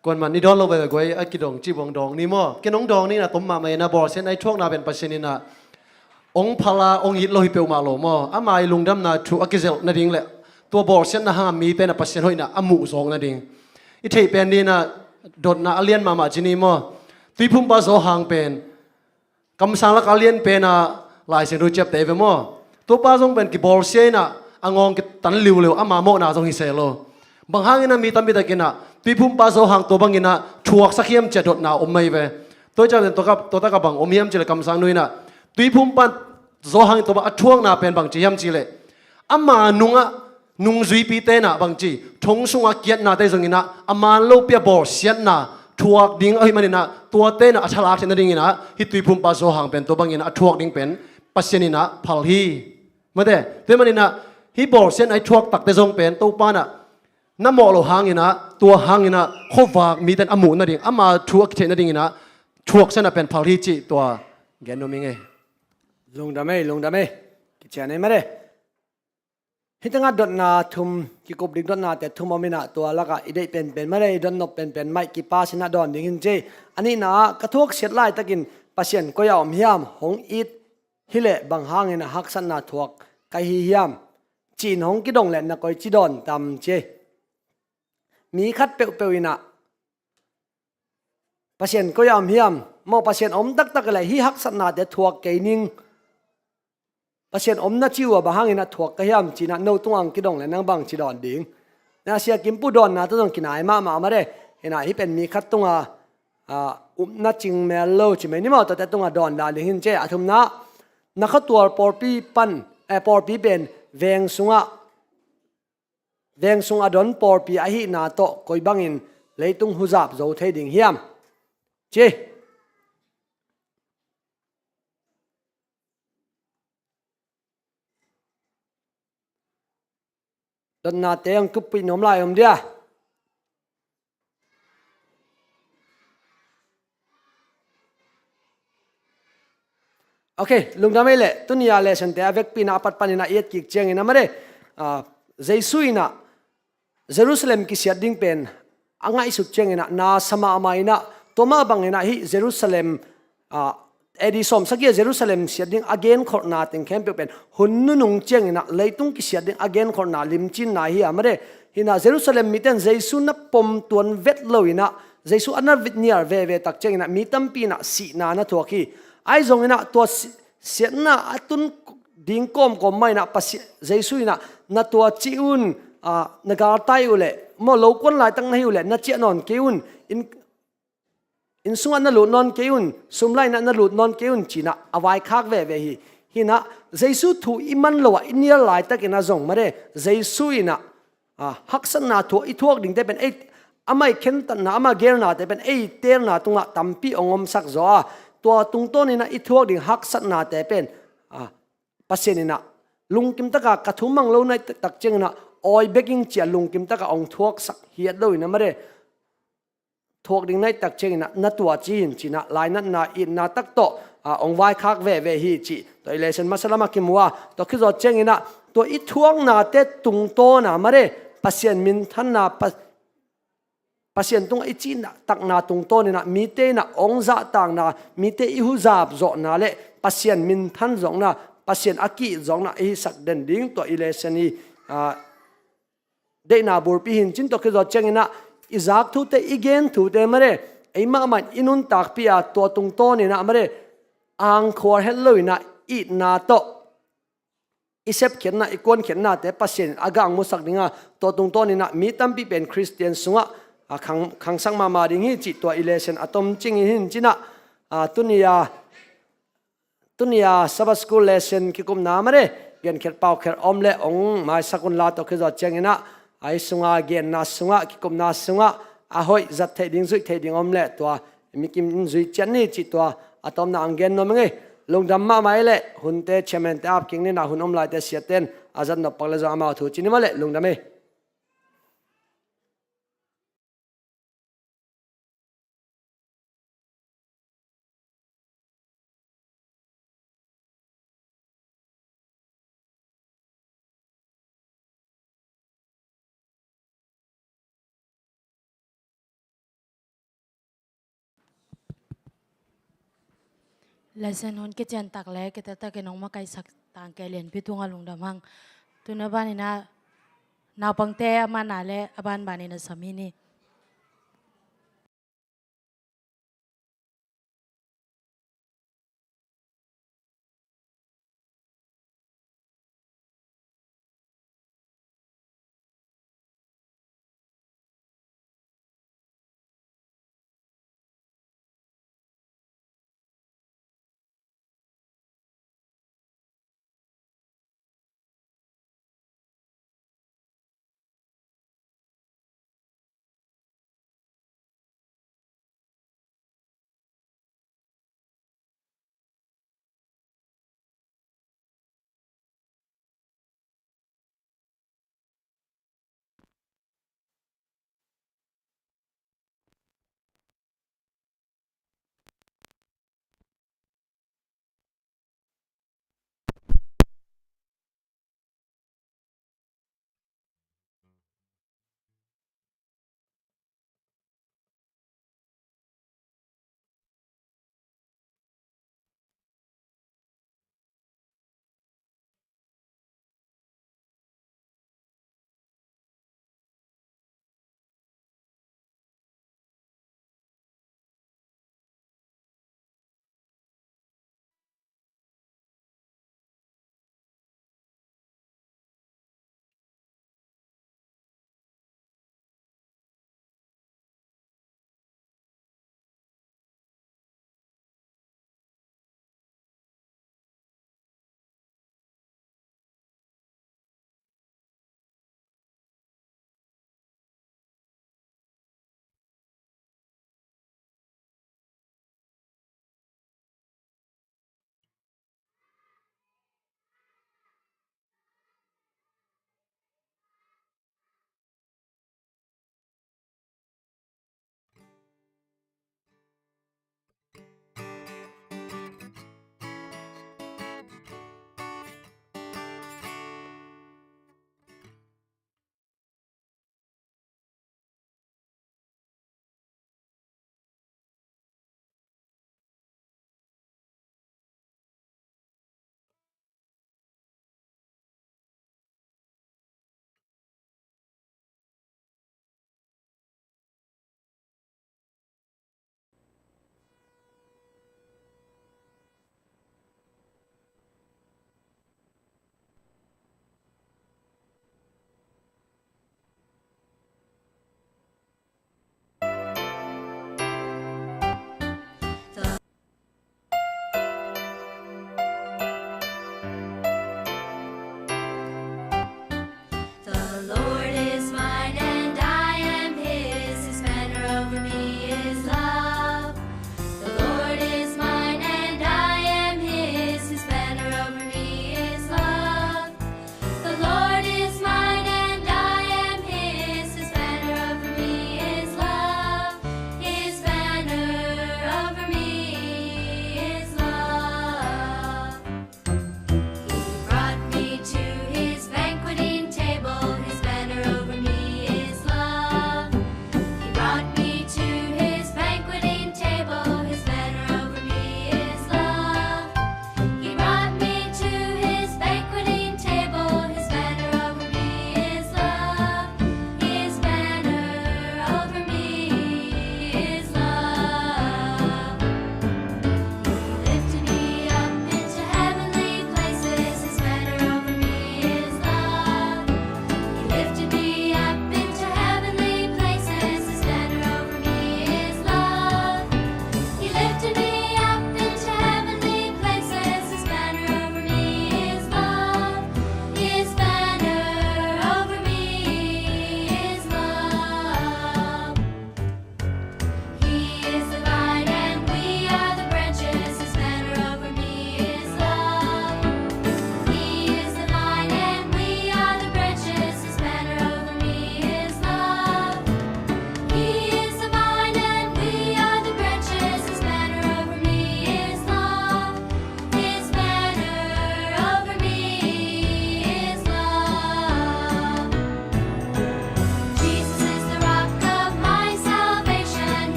Kuaman i dawn lo veve guai a kidong ci buang dawng ni maw? Ken hong dawng ni na tom mahmah ina bawlsiatna i thuakna pen Pasian ina hong phala hong it lo hi peuhmah lo maw? Ama i lungdamna thu a kizelh nading le tua bawlsiatna hanga mite na Pasian hoihna a muh zawk nading. I theih pen ni na dotna a lian mahmah ci ni maw? Tuiphumpa Zawhang pen kamsang laka a lian pena Lai Siangtho ciapte ve maw? Tuapa zong pen kibawlsia ina a ngawng kitan liuliu ama mawhna zong hi se lo. Bang hangina mi tampi takina Tuiphumpa Zawhang tua bangina thuaksak hiam cia dotna om mai ve. Tua i ciapten tua taka bang om hiam cile kamsang nuina Tuiphumpa Zawhang tua bang a thuakna pen bang ci hiam cile ama nungah nungzuipite na bangci thong sunga kiatnate zonginah a man lopi a bawlsiatna thuak ding ahih maninah tuate na a thalak theih nadinginah hih Tuiphumpa Zawhang pen tua bangin a thuak ding pen Pasian inah phal hi. Mate, tua maninah hih bawlsiatna i thuak takte zong pen Topa na na mawh lo hanginah tua hanginah khuavak miten a muh nading ama thu a kitheih nadinginah thuaksiatna pen phal hi cih tua gen nuam ing ei. Lungdam ei, lungdam ei. Kician ei mate. Hih tengah dotna thum, kikup ding dotnate thum om inah tua lakah i deih penpen mate, i dotnop penpen maih kipas inah dawn ding hin ci. A nihna ah ka thuaksiat laitakin Pasian koi-ah om hiam, hong it hileh bang hangin a haksatna thuak ka hi hiam, ci-in hong kidong leh na koici dawn tam ci. Mi khat peuhpeuh inah Pasian koi-ah om hiam, maw Pasian om taktak le hih haksatnate thuak kei ning. Pasian om na ci uh a bang hangin a thuak ka hiam cinah no tungah hong kidong le nang bangci dawn ding. Na Sia Kimpu dawnna tawh zong kinai mahmah mate. Hinah hih pen mi khat tunga, ah, upna cing mel lo ci mai ni maw, tuate tunga dawn dan ding hin ci. A thumna, na khuatual pawlpi pan, eh, pawlpi pen veng sungah veng sung a don pawlpi ahihna tawh koi bangin leitung huzap zo thei ding hiam? Ci. Dotnate hong kuppih nuam lai om dia. Ok, lungdam ei leh, tuni a lessonte a vekpi na a pat panin a i et kik ciangin a mate, ah, Jesu in ah Jerusalem kisiat ding pen a ngaihsut ciangin ah na sa mahmah in ah, tua mah bangin ah hih Jerusalem, ah, A D sawm sagih a Jerusalem siat ding a genkholhna teng khempeuh pen hun nunung ciangin ah leitung kisiat ding a genkholhna limcinna hi a, mare. Hi in ah Jerusalem mite in Jesu na pom tuan vet lo in ah, Jesu a na nial veve tak ciangin ah mi tampi in ah sihna na thuak hi. Ahi zongin ah tua si-, siatna a tun ding kawmkawm mah in ah Pasi-, Jesu in ah na tua ci un, ah, na galtai uh leh, maw, lokuan laitak na hi uh leh na ciah nawn kei un, inn, inn sungah na lut nawn kei un, sum lainah na lut nawn kei un ci in ah a vaikhak veve hi. Hi in ah Jesu thu i man lo ah i nial laitakin ah zong, mare, Jesu in ah, ah, haksatna thu i thuak dingte pen ei, amah i khentatna, amah geelnate pen ei teelna tungah tampi hong omsak zaw a, tua tungtawnin ah i thuak ding haksatnate pen, ah, Pasian in ah lungkim taka ka thu mang lo na hih tak ciangin ah awi bek ing ci a lungkim taka hong thuaksak hiat lo in ah, mare, thuak ding na hih tak ciangin ah na tua ci in ci in ah lainatna, itna tak tawh, ah, hong vaikhak veve hi cih tua i lesson masa lamah kimu a, tua khit zawh ciangin ah tua i thuaknate tungtawn ah, mare, Pasian minthanna, Pa-, Pasian tungah i cihtakna tungtawnin ah mite in ah hong zahtakna, mite i huzap zawhna le Pasian minthan zawkna, Pasian a ki-it zawkna i hisak den ding tua i lesson i, ah, deihna bulpi hi in cin, tua khit zawh ciangin ah i zak thute, i gen thute, mare, ei mahmah in i nuntakpih a, tua tungtawnin ah, mare, angkhuar het lo in ah itna tawh i sepkhiatna, i kuankhiatnate Pasian in a gah musak ding a, tua tungtawnin ah mi tampi pen Khristian sungah, ah, khang, khangsak mahmah ding hi cih tua i lesson a tomcing hi in cin ah, ah, tuni a, tuni a Sabbath School lesson kikupna, mare, genkhiat paukhiat om le hong maisak un la, tua khit zawh ciangin ah, a, hih sunga genna sungah, kikupna sungah a hoih zat theih ding, zuih theih ding om le tua mikim in zui ciat ni cih tua a tawpna hong gen nuam ing ei. Lungdam mahmah ei leh, hunte, chairman te ap kik ni in ah, hun om laite siate in a zat nop pak le zong amau thu ci ni maw leh, lungdam ei. Lesson hun kician tak le kitaktakin hong makaisak tangke lianpi tungah lungdam hang. Tuna banin ah naupangte a man a le a banbanin a sam hi ni.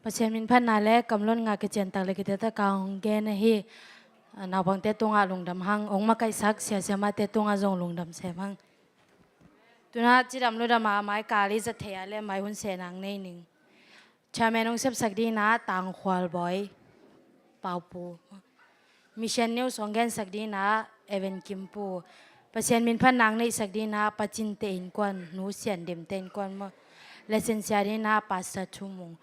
Pasian minphatna le kamlot ngah kiciantak le kitetak a hong gen ahi naupangte tungah lungdam hang, hong makaihsak sia siamahte tungah zong lungdam sem hang. Tuna cidam ludam a mai kali za thei a le mai hun seh nang nei ning. Chairman hong sepsak dina Tangkhual Bawi Paupu. Mission News hong gensak dina Evan Kimpu. Pasian minphat nang neihsak dina Pacinte innkuan, Nu Sian Dimte innkuan maw. Lesson sia dina Pastor Thumung.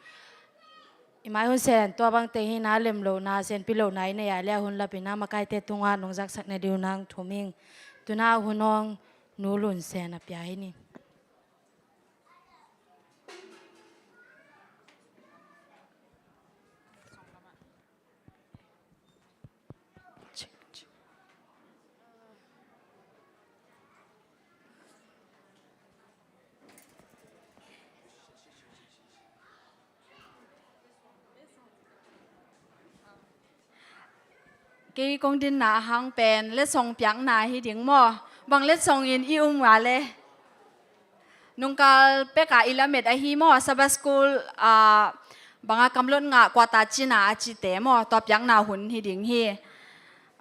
I mai hun seh tua bangte hina, lemlohna, sianpi lohna i nei a le a hun lapina makaite tungah nong zaksak na diu nang thum ing. Tuna hun hong Nu Lun Sen a pia hi ni. Kei kong dinna a hang pen letsong piakna hi ding maw? Bang letsong in i um a le? Nungkal peka i lamet ahi maw? Sabbath School, ah, banga kamlot ngah kuata cina a cite maw? Tua piakna hun hi ding hi.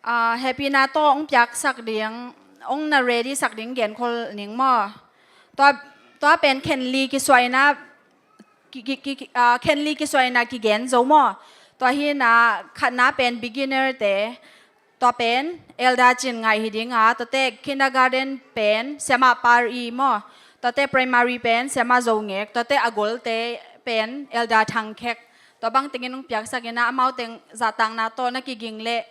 Ah, hehpihna tawh hong piaksak ding, hong na ready sak ding genkhol ning maw? Tua, tua pen khenli kisuaina ki, ki, ki, ki, ah, khenli kisuaina kigen zo maw? Tua hina khatna pen beginner te, tua pen Elder Cin Ngaih hi ding a, tuate kindergarten pen Siamah Par I maw? Tuate primary pen Siamah Zo Ngek, tuate a golte pen Elder Thang Khek. Tua bang tengin hong piaksak ina amau teng zahtakna tawh na kiging leh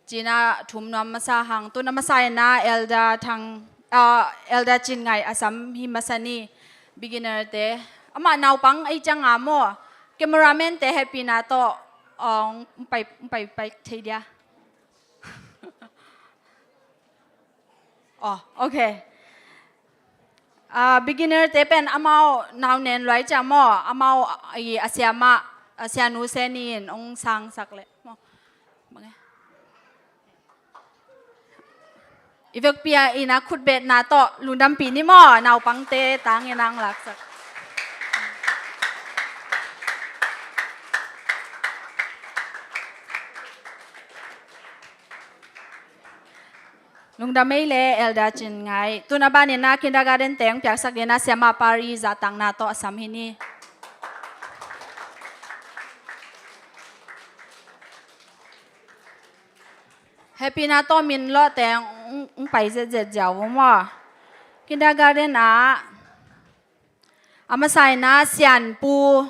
cina thum nuam masa hang. Tun a masa ina Elder Thang, ah, Elder Cin Ngaih a sam hi masa ni, beginner te. Amah naupang ei cianga maw? Cameraman te hehpihna tawh, ah, hong pai, hong pai, pai thei dia. Oh, okay. Ah, beginner te pen amau nau nen luai cia maw, amau i a siamah, a sianu seni in hong sangsak leh maw. Bang e. I vekpi a ina khutbetna tawh lungdampih ni maw, naupangte tangin ang laksak. Lungdam ei le Elder Cin Ngaih. Tun a banina kindergarten teng piaksak dina Siamah Par I zahtakna tawh a sam hi ni. Hehpihna tawh min lawh teng hong, hong pai zetzet ziau vo maw. Kindergarten ah a masa ina Sianpu,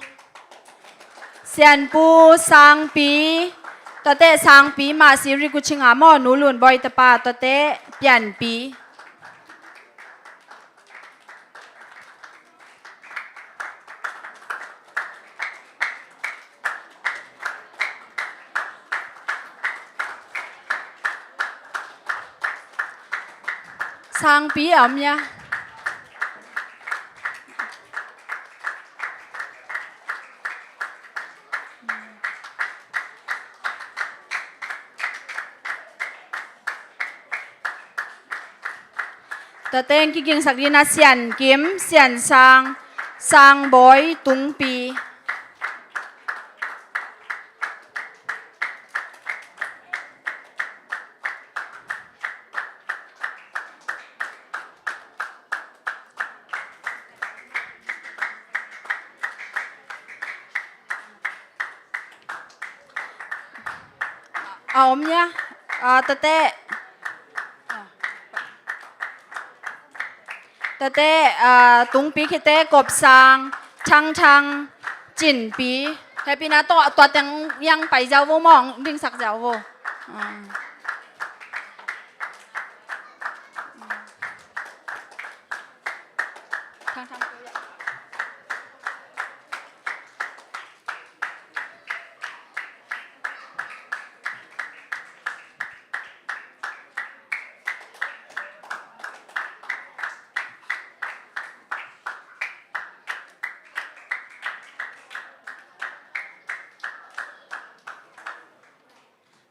Sianpu Sangpi, tuate Sangpi mah si rikuchinga maw, Nu Lun Bawi tapa, tuate Pianpi. Sangpi a om hia? Tua teng kigingsak dina Sian Kim, Sian Sang, Sang Bawi, Tungpi. A om hia? A, tuate. Tuate, a, Tungpi khite Kop Sang, Thang Thang, Cinpi. Hehpihna tawh tua teng yang pai ziau vo maw, dingsak ziau vo. A. Thang Thang.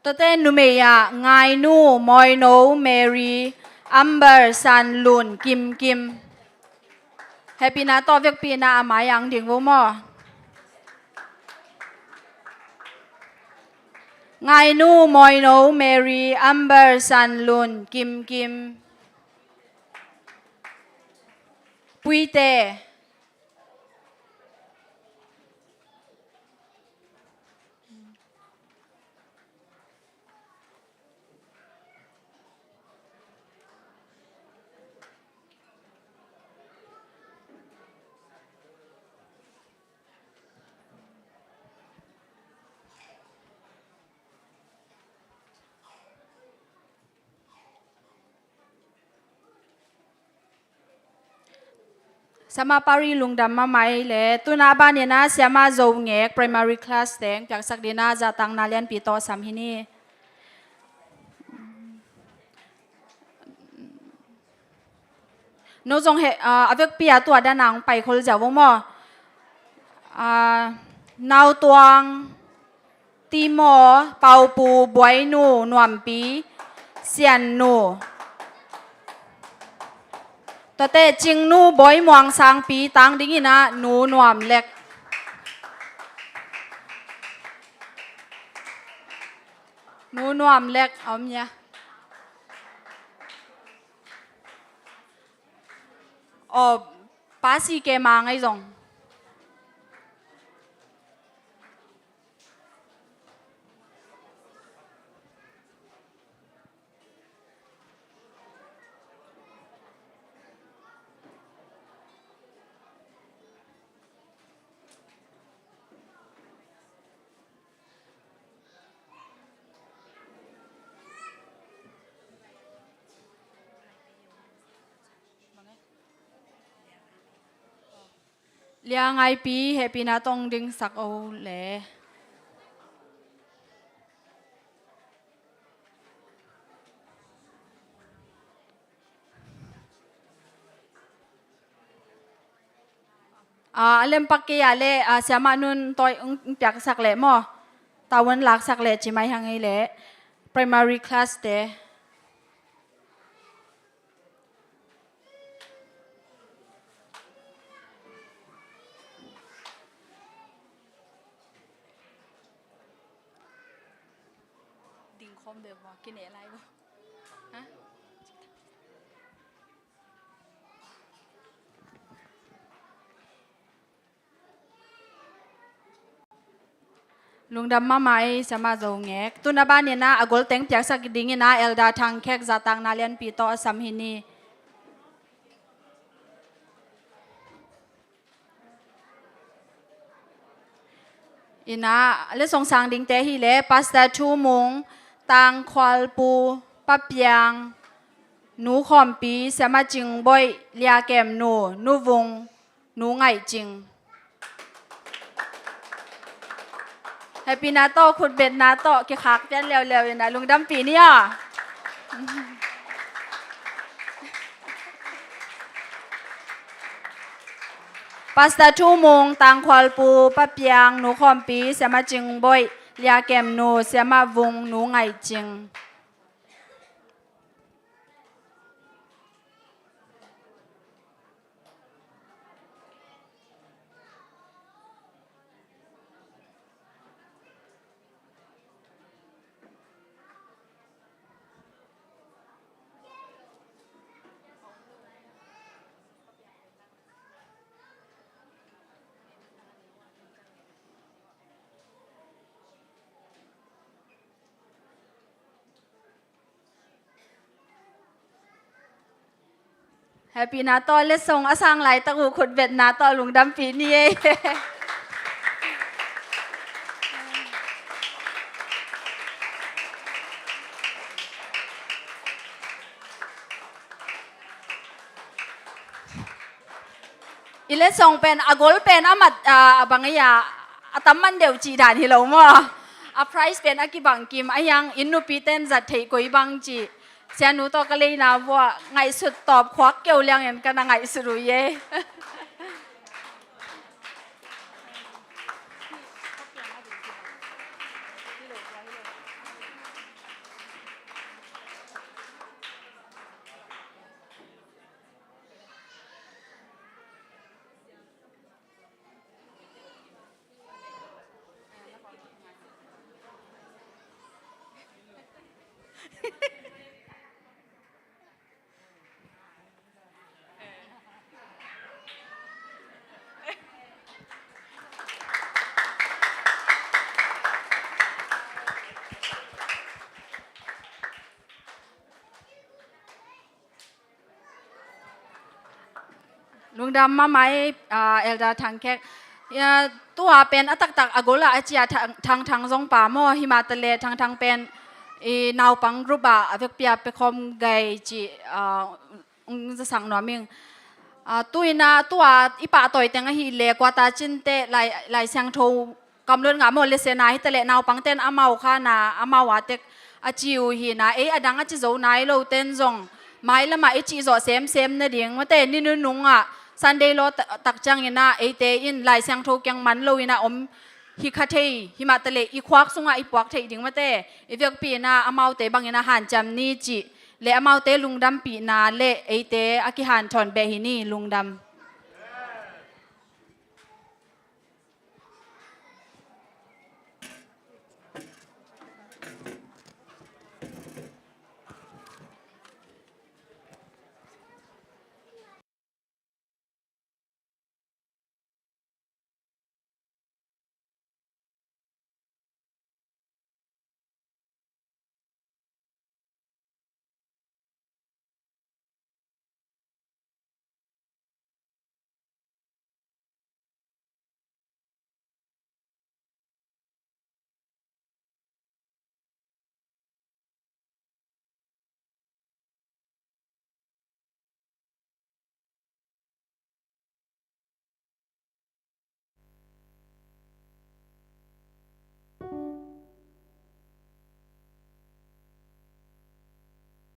Tuate numei ah Ngainu, Mawino, Mary, Amber, Sanlun, Kimkim. Hehpihna tawh vekpihna a mai ang ding vo maw. Ngainu, Mawino, Mary, Amber, Sanlun, Kimkim, Puite. Siamah Pari lungdam mahmah ei leh, tuna banin ah Siamah Zo Ngek primary class teng piaksak dingin ah zahtakna lianpi tawh sam hi ni. No zong he, ah, a vekpi a tua dan a hong pai khol ziau vo maw. Ah, Nautuang, Timo, Paupu, Buainu, Nuampi, Siannu. Tuate Cingnu, Bawi Muang, Sangpi, tang dingin ah Nu Nuam Lek. Nu Nuam Lek a om nia. Aw, Pa Si Ke Mang ei zong. Lia Ngaipi, hehpihna tawh dingsak o le. Ah, a lempak kei a leh, ah, Siamah Nun tawh hong, hong piaksak leh maw. Tawh hong laksak leh ci mai hang ei leh. Primary class te. Ding khawm beh maw, kineh lai maw. Ha? Lungdam mahmah ei, Siamah Zo Ngek. Tuna banin ah a gol teng piaksak dingin ah Elder Thang Khek zahtakna lianpi tawh a sam hi ni. Ina, letsong sang dingte hi leh, Pastor Thu Mung, Tang Khual Pu, Pa Piang, Nu Khawm Pi, Siamah Cing Boih, Lia Kem Nu, Nu Vung, Nu Ngaih Cing. Hehpihna tawh, khutbetna tawh kikhak pian leuleu ina, lungdampih ni aw. Pastor Thu Mung, Tang Khual Pu, Pa Piang, Nu Khawm Pi, Siamah Cing Boih, Lia Kem Nu, Siamah Vung, Nu Ngaih Cing. Hehpihna tawh letsong a sang laitak uh khutbetna tawh lungdampih ni ei. I letsong pen a gol pen a mat, a, a bang ei a, a tam man deuh cih dan hi lo maw. A prize pen a kibang kim a hiang, inn nupi ten zat theih koi bang cih. Sianu tawh ka leina vuah ngaihsut tawp khuak keu liangin ka na ngaihsut uh ei. Lungdam mahmah ei, ah, Elder Thangkhek. Ya, tua pen a taktak a gol ah a ci a Thang, Thangthang zong pa maw, himah taleh Thangthang pen i naupang group ah a vekpi a pekhawm gai ci, ah, ung zasak nuam ing. Ah, tu-in ah tua i pahtawi teng ahih leh kuata cinte Lai, Lai Siangtho kamluat ngah maw, lesson a hi taleh naupangten amau kha na amau a tek a ci uh hi na, ei adang a ci zo nai loten zong mailamah i cih zawh semsem nading mate, ni nunung ah Sunday law ta-, tak ciangin ah eite in Lai Siangtho kiang man lo-in ah om hi kha thei, himah taleh i khuak sungah i puak theih ding mate, i vekpi-in ah amaute bangin ah hanciam ni cih le amaute lungdampihna le eite a kihanthawn beh hi ni. Lungdam.